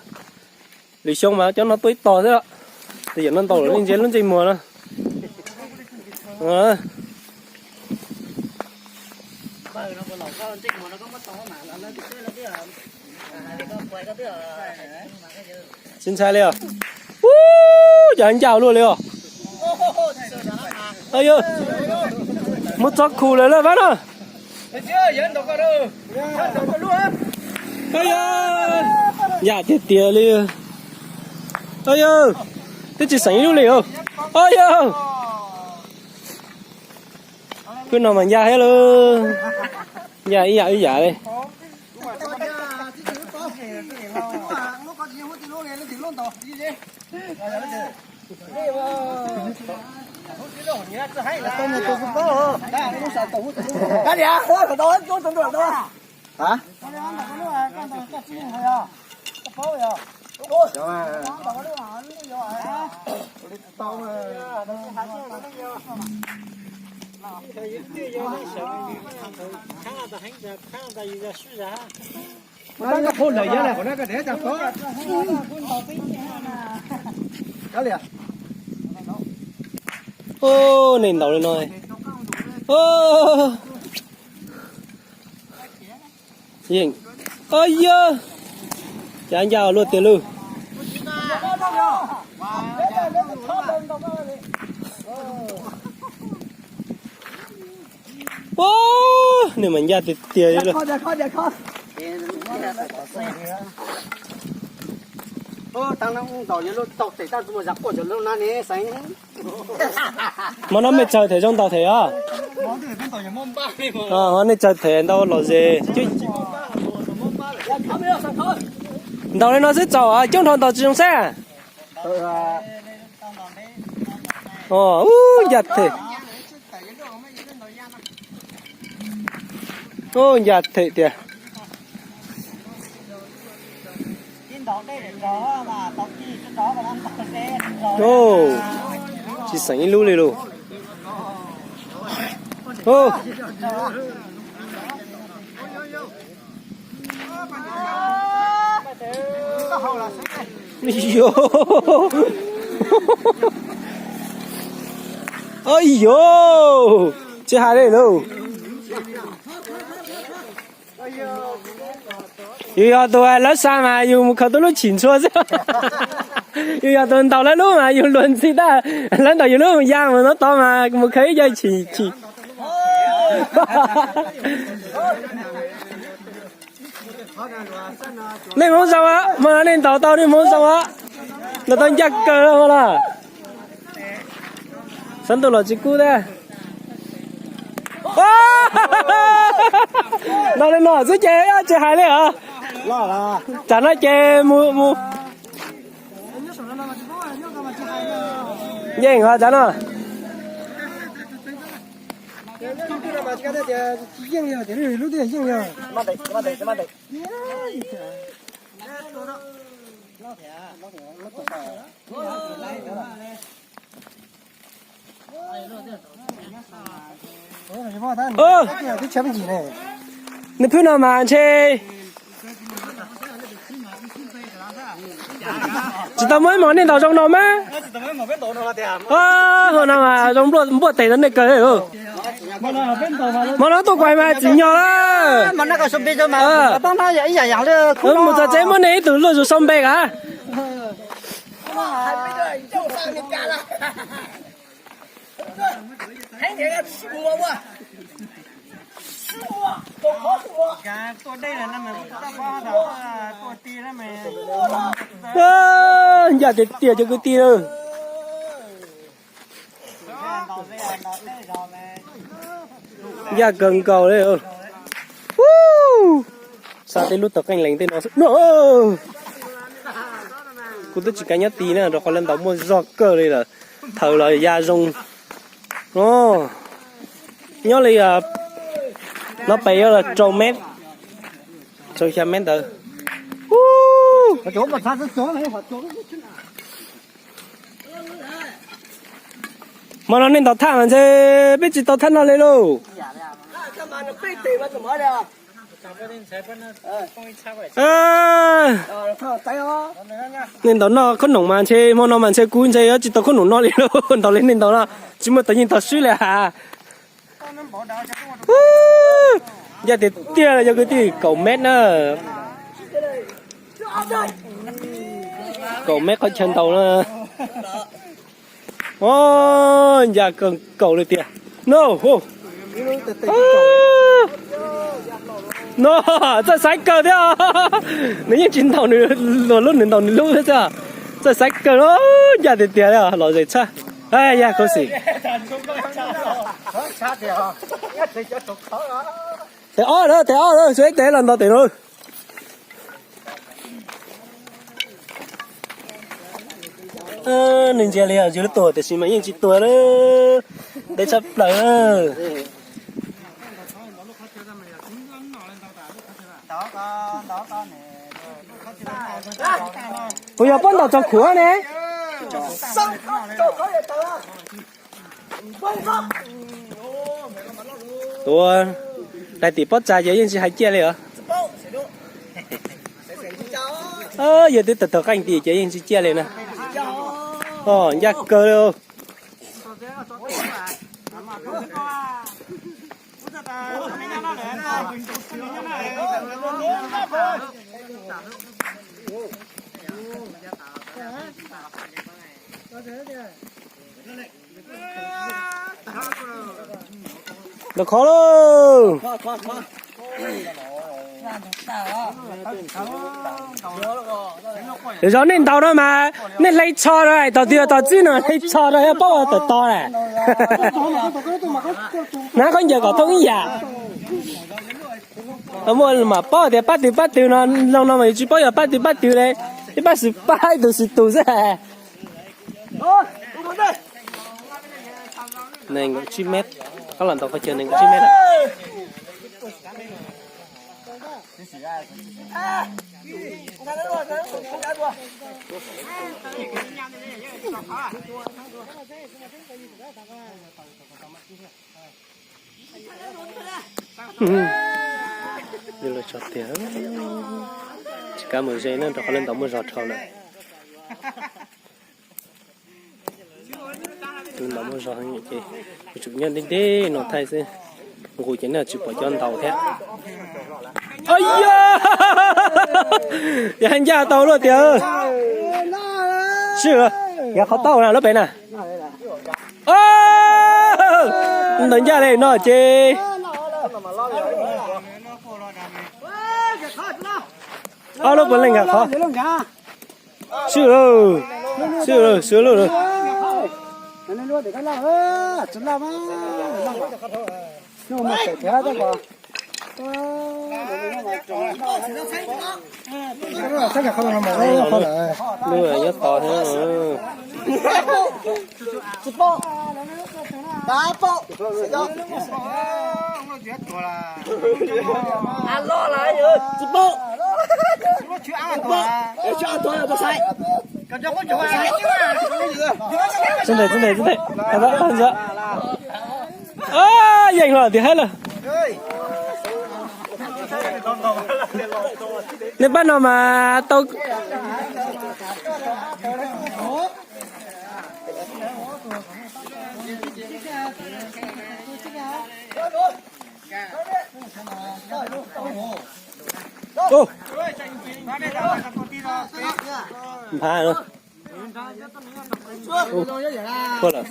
Lwm xyoo mas cov no tuaj ib tog xwb. Tus yam no ntaus lawm nej ntsia lub ntsej muag no. Tsis ntshai li os. Ub, cas ncaj luaj li os. Mus txog khum lawm lauj Vab na. Yam tiag tiag li. Yog, twb tsis xeem ib lub li. Yog, kwj no mas ncaj thiab lauj. Ncaj ib yam ib yam li. Nej ntaus li no. Yeej, yog, cas ncaj luaj tiag lauj. Ub, nej mas ncaj tiag tiag li lauj. Hmo no mej tsawg them zoo ntaus them os. Nej tsawg them ntau lom zem. Ntaus li no xwb txaus, coob dhau ntaus tsis zoo xwb. Ub, ncaj them. Ub, ncaj them tiag. Tsis xeem ib lub li lauj. Yog, yog, tsis hais li lauj. Yus yog tus lawv xa mas yus mus khaws tuaj lub chim ntxhua xwb. Yus yog tus ntaus lawv lub mas yus luag ntxhi tag, lawv ntaus yus lub mus ya mus no tod mas mus khaws ib co chim chim. Nej hmoov zoo os, hmo no nej ntaus tau nej hmoov zoo os. Ntaus tau ncaj kawg hmo no. Xav ntaus los tsis kub thiab. Ntaus li no xwb ces tsis hais li os. Tsam no ces mus mus. Yeej ho tsam no. Nws phwb no mas ntshe tsis tau muaj ib hmos nej ntaus zoo no mas. Hmo no mas zoo npuaj tes rau nej kawg. Hmo no tuaj kuas mas tsis nyog lawm. Mus txog tsev muab nej ib tug luaj zus sau npe kav. Ncaj tiag tiag cov kwv tij na. Ncaj kawg nkaus li. Xa tej lub tawv qeej lees tej no xwb no. Kuv twb tsis kav nyob ti na rau qhov lawv ntaus muaj zog kawg li lawm. Thaws los ya zoo. Nyob li no pem yuav los rau mev, rau xya mev ntawd. Hmo no nej ntaus thaj mas ntshe peb tsis tau thaj no li lauj. Nej ntaus noj khob noom mas ntshe hmo no mas ntshe kuv ntshe yuav tsis tau khob noom no li lauj. Ntaus li nej ntaus no tsis muaj tau yeej tau swb li has. Ncaj tiag tiag cov kwv tij, kaum mev na. Kaum mev qhov chaw ntaus na. Ncaj kawg nkaus li tiag. No, no, txawj xaiv kawg thiab. Nws yeej tsis ntaus nws lub, nws ntaus nws lub thiab xwb. Txawj xaiv kawg, ncaj tiag tiag li, lom zem tshaj. Yaj khuv xim. Tes ob na, tes ob na, xuas ib tes los ntaus tes no. Nws ntsia li yog lub tuag tiam sis mas yeej tsis tuag na. Deb tshaj plaws. Puas yog pob ntaus tsaus khuam ne? Tuav daim tim pob tsav ces yeej tsis hais ciaj li os. Yog twb tawg tawg qeej tim ces yeej tsis ciaj li na. Ncaj kawg li. Los khov lauj. Zov nej ntaus no mas nej hle tsho rau, tos twg tos txwb no hle tsho rau thiab paub tawm tos na. Hnav khaub ncaws kom thooj ib yam. Muaj mas paub tias pab twg pab twg no, zoo no mas yus tsis paub yog pab twg pab twg li. Ib pab xwm pab ib tug xwm tus xwb. Nees nkaum tsib mev, qab los ntaus qhov chaw nees nkaum tsib mev. Yog lawv tso tiag, tsis kav mus ze na rau qhov lawv ntaus muaj zog dhau lawm. Ntaus muaj zog ces kuv tsum nyob deb deb no thaij xwb, nqus ces nej tsis pom cov ntaus thiab. Yog ncaj tau luaj tiag. Sib, yav qhov tau na lub pem na. Ntaus ncaj li no ces ob lub puav leej nkag qhov. Sib, sib, sib lub. Lub nyob tod thiab. Txhob ntes, txhob ntes, txhob ntes. Yeej los tias haib lawm. Nej pab no mas tau. Nphav, thua lawm.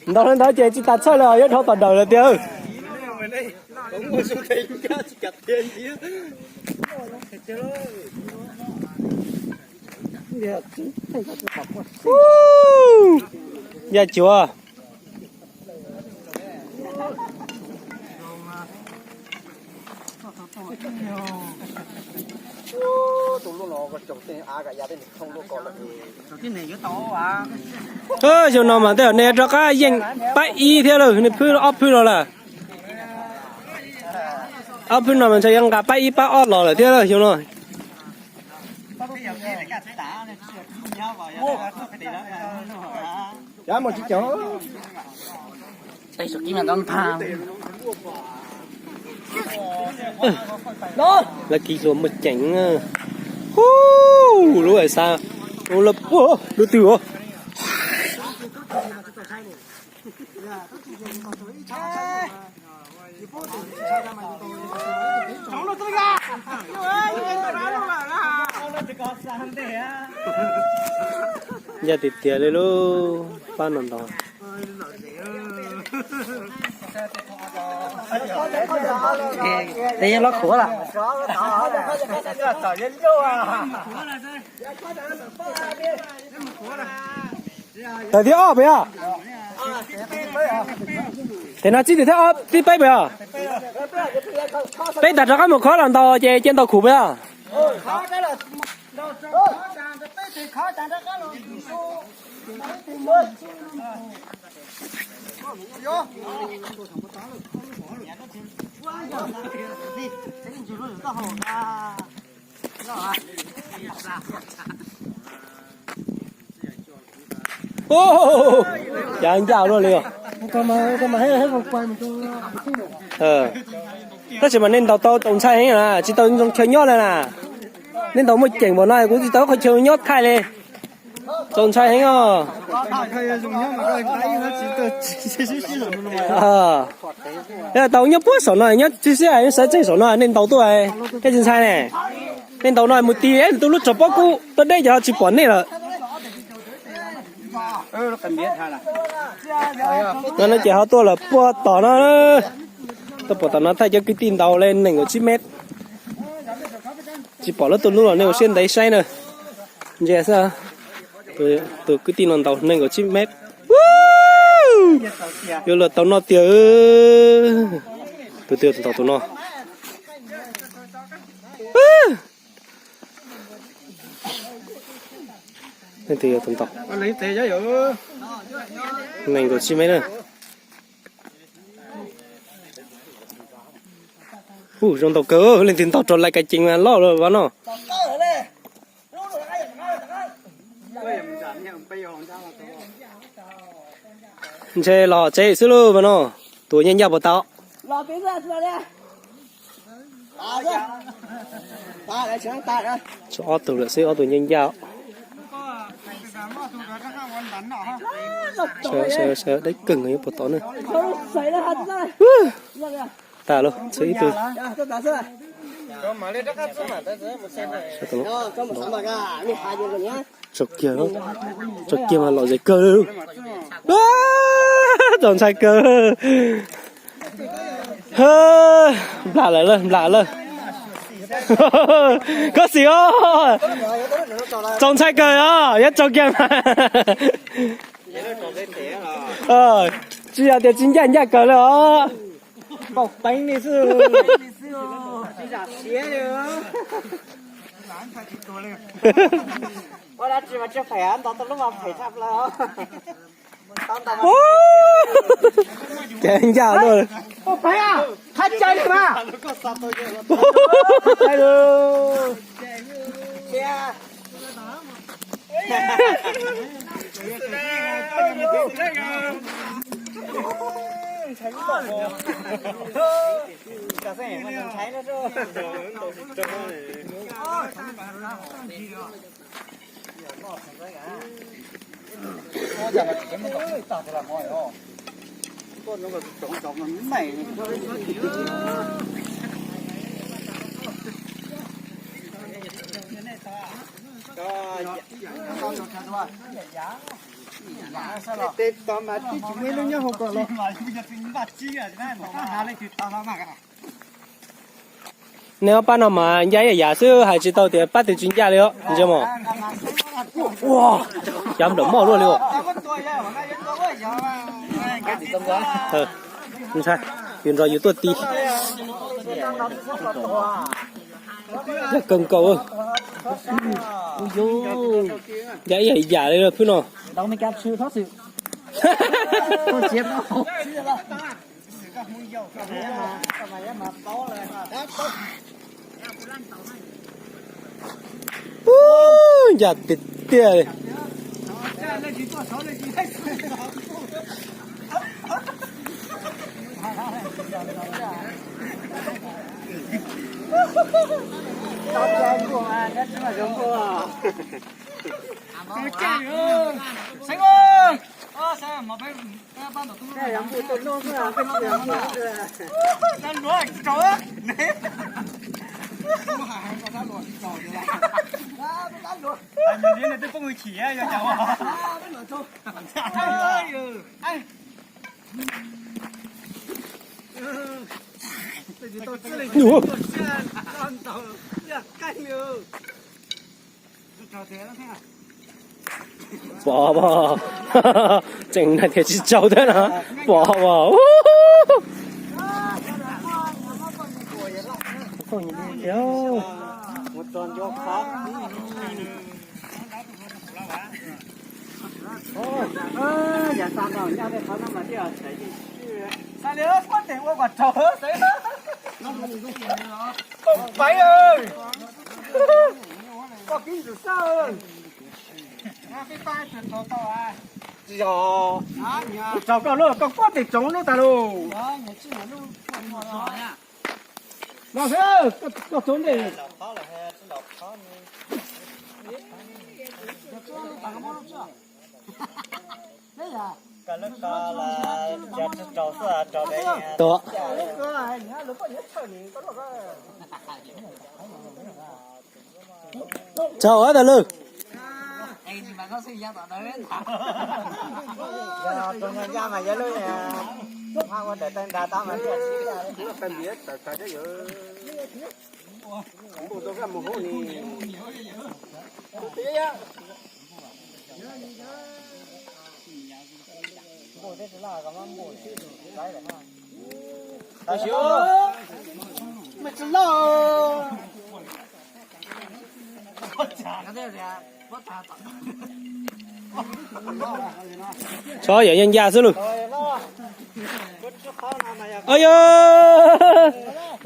Ntaus li ntawd ces tsis tas txhawj li, yuav dhau tom dawm lawm tiag. Yaj cuav. Xyoo no mas tej zaum nej rov qab yeej pab ib thiab lawm, nej phwb ob phwb no lawm. Ob phwb no mas ntshe yuav nqa pab ib pab ob los lawm thiab lawm xyoo no. Lawv kis hlua muaj ceem. Hu, lub hais xa, lub puag lub twg os. Ncaj tiag tiag li lub pab no ntag. Tawm thib ob pem os. Tes no txib tus thib ob, thib peb pem os. Peb tag rov qab mus khov los ntaus ces cia ntaus khum pem os. Ub, cav ncaj luaj li os. Tab sis mas nej ntaus tau txaus ntshai heev na, tsis tau zoo chaw nyob li na. Nej ntaus muaj ceem npaum no kuv tsis tau qhov chaw nyob thaij li. Txaus ntshai heev os. Tau nyob puag saum no, nyob tib si sawv tsees saum no nej ntaus tuaj, nej tsis ntshai ne. Nej ntaus no mus ti tus lub tsog pob kub tuaj deb ces ho tsis pom nej lawm. No ces ho tuaj lawm puag tom no. Tuaj puag tom no thaij cov kwv tij ntaus li nees nkaum tsib mev. Tsis pom lub tuj lub los nej ua siab ntev saib na. Ntsia xwb, tus kwv tij no ntaus nees nkaum tsib mev. Yuav luag tau noj tiag. Tus twg ntaus tus no? Leej twg yuav tus ntaus? Nees nkaum tsib mev na. Ub, zoo ntaus kawg, leej twg ntaus rau lais kas cees mas loj lawm no. Ntshe los tsev xwb lauj mas no. Tus nyiaj ncaj puas tau? Tshuav ob tug lawm xwb, ob tug nyiaj ncaj. Sawv, sawv, sawv, deb kawg nkaus yuav puas tau na. Tag lauj, tshuav ib tug. Tsaus kiag, tsaus kiag mas lom zem kawg li. Txaus ntshai kawg. Nplam lawm, nplam lawm. Koj xim os. Txaus ntshai kawg os, yuav tsaus kiag mas. Tsis yog tias tsis ncaj, ncaj kawg li os. Npaum peev li xwb. Ua dab tsi mas tsis phem, ntaus tau lub mas phem tshaj plaws. Ces ncaj luaj. Cai li mas. Neb ob pab no mas ncaj ib yam xwb, hais tsis tau tias pab twg tsis ncaj li os, ntsia mog. Ua, cov nplawm moj luaj li os. Ntshai, yus nrog yus tuaj ti. Ncaj kawg nkaus. Ncaj ib yam li phwb no. Ncaj tiag tiag li. Pom, pom, tseem hais tias tsis tsaug thiab no. Pom, pom. Tsis yog, kuv tso koj lub, koj kuaj tes tsoov lub tas lus. Los xwb, koj tsoov ntej. Tua. Tsaug tas lwj. Tso yam yeej ncaj xwb lawm. Au yog,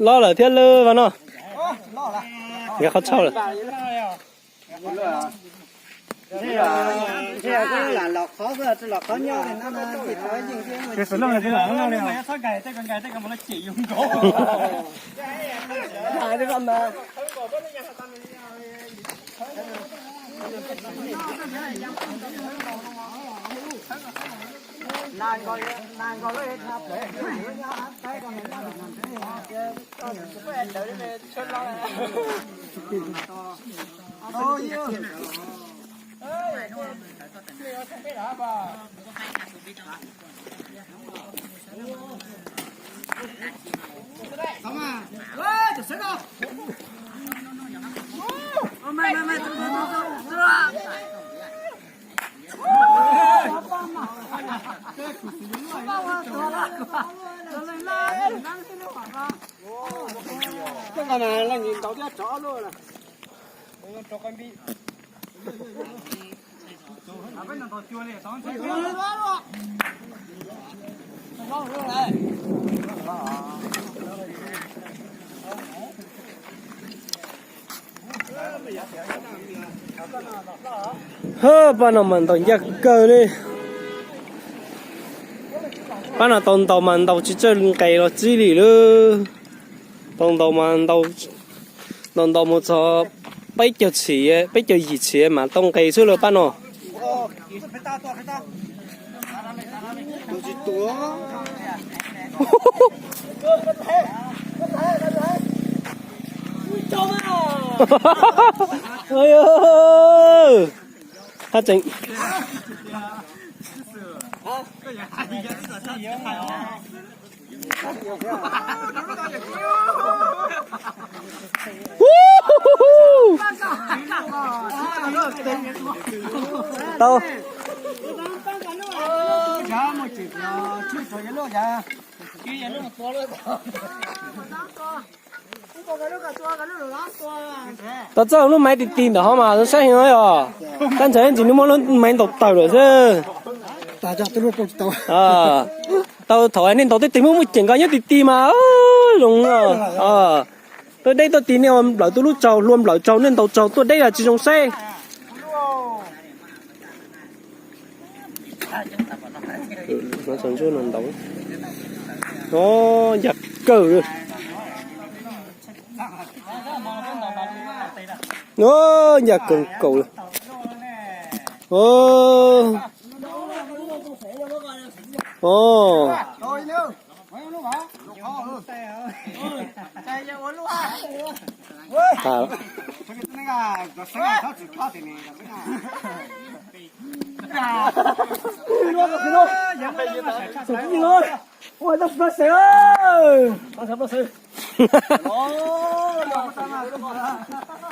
loj lawm thiab lawm vas no. Nkag qhov tshauj lawm. Pab no mas ntaus ncaj kawg li. Pab no tau ntaus mas ntaus tsis txawj nqes los txib li lawm. Tau ntaus mas ntaus, ntaus mus txog peb caug txhiv, peb caug yim txhiv mas tau nqes xwb lawm pab no. Hab tseem tau. Tau txawj lub maiv ti ti ntawm hov mas zoo saib heev os. Tab ntawd ntsis nws muab lub maiv ntaus tawm lawm xwb. Tau thaum nej ntaus tej tes muaj muaj ceem nkaus nyob ti ti mas zoo. Tuaj deb tuaj ti nej ua nplawm tuaj lub tsaug hlua nplawm tsaug nej ntaus tsaug tuaj deb los tsis zoo saib.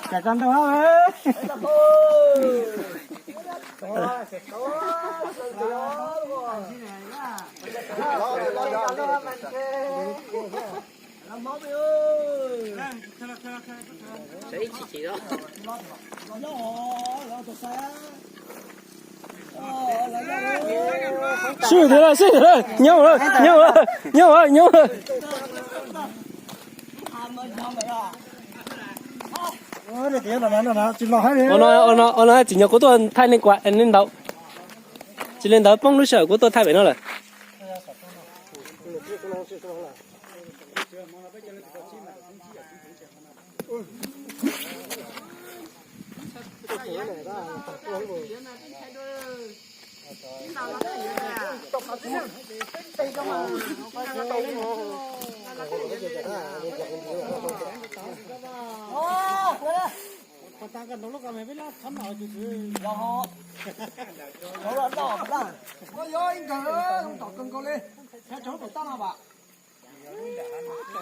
Ncaj kawg, ncaj kawg nkaus. Sib thiab, sib thiab, nyob lawm, nyob lawm, nyob lawm, nyob lawm. Ua no txiv nyog kuv tuaj thaij nej kuv nej ntaus. Tsis li ntawd poob lub sij hawm kuv tuaj thaij pem no lawm.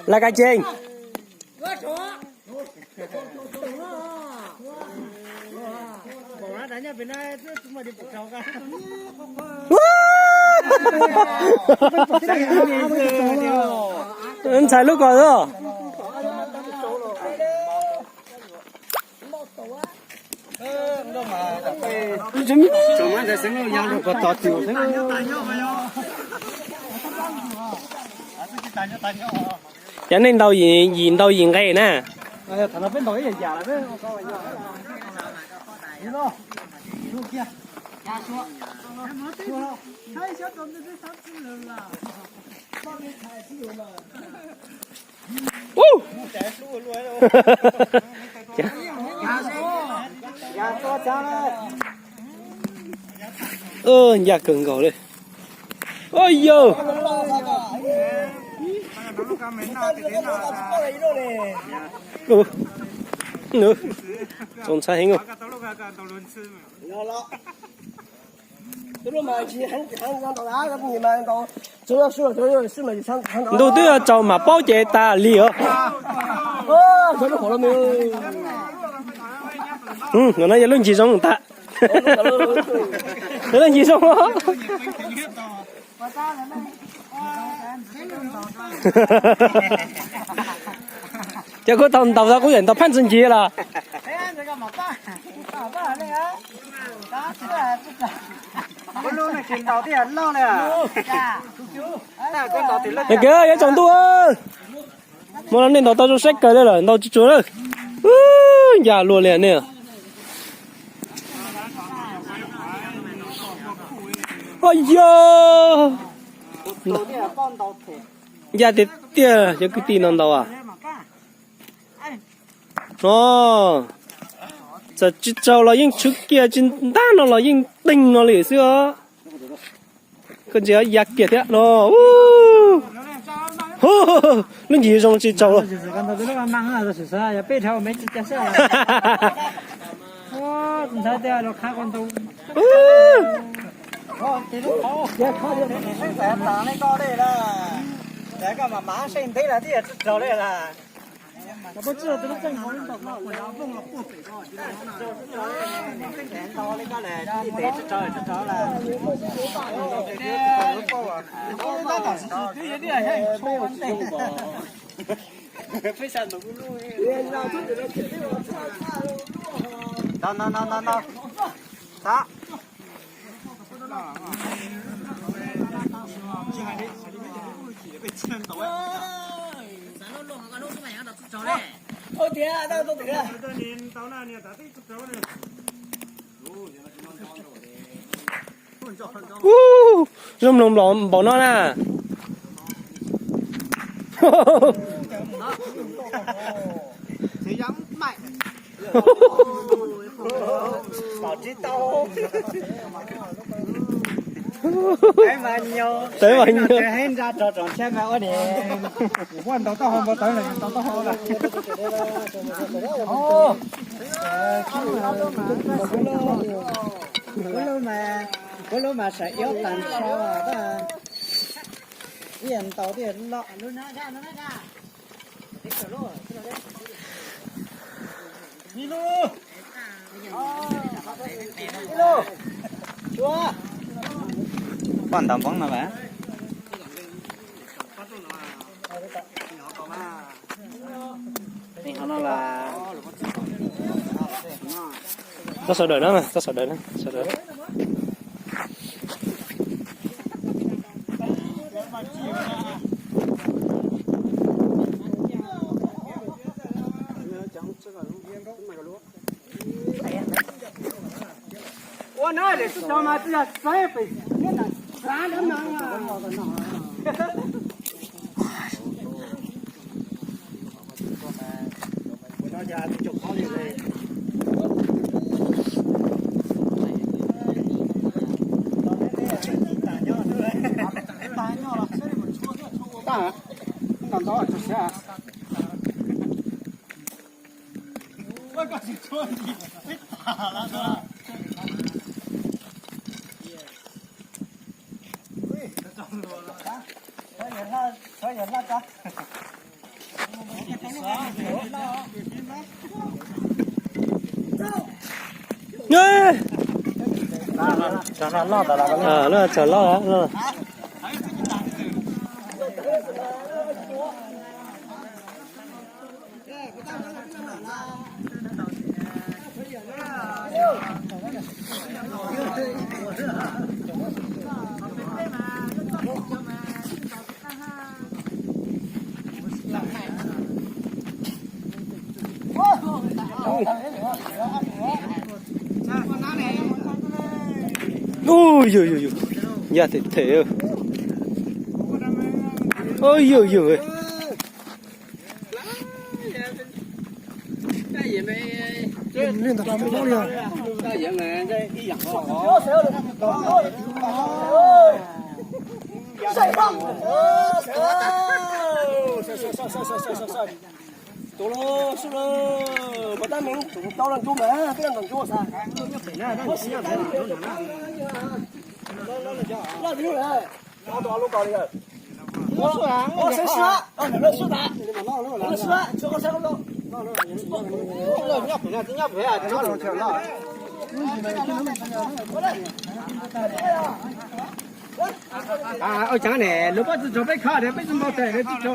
Laj kab ceeb. Ntxhais lub ko os. Cov nej ntaus yim ntaus yim nqe na. Ncaj kawg nkaus li. Ua yog txaus ntshai heev. Ntuj twb yuav tsaus mam paub ces tas li os. No yog lub ncig zoo tas. Lub ncig zoo. Ces kuv tau ntaus tau kuv yam ntaus phab ntxwg ncig los. Kawg yuav tsaus ntuj. Muaj no nej ntaus tau zoo saib kawg li lawm, ntaus tsuag tsuag lawm. Ncaj luaj li nej. Ua yog, ya tiag tiag cov kwv tij no ntau as. No, txawm tsis tsaus los yeej tshwv kiag, tsis ntab no los yeej teeg no li xwb os. Koj ntsia ya kiag thiab no. Lub ncig zoo tsis tsaus los. No, no, no, no, no. Tau. Ub, zoo mloog npaum no na. Tawv mas nyuaj. Kuv lub mas sawv iab tas ntsho, ib yam ntau thiaj loj. Poj ntawd npoob no mas. Txhob sawv daws na, txhob sawv daws na, sawv daws. Ua no lawm tsis tau mas twb yog xeeb pem niab na, xav lawm mas. Loj, tsam loj. Ui yog yog yog, ya them them. Ui yog yog. Tus los sub los, puas tab meeg tseem tau los ntsuas mas, peb los ntsuas xav. Loj li lawm. Ua cas ne, lawv pob txwv tso peb khab, peb tsis npau taws, lawv tsis tso.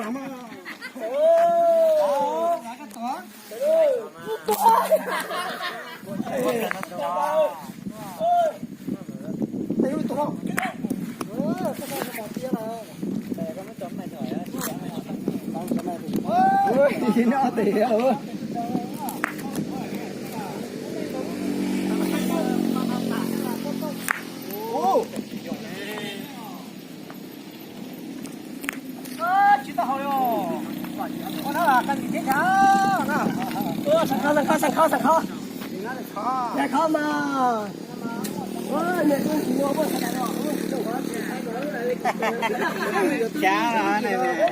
Cav no ne.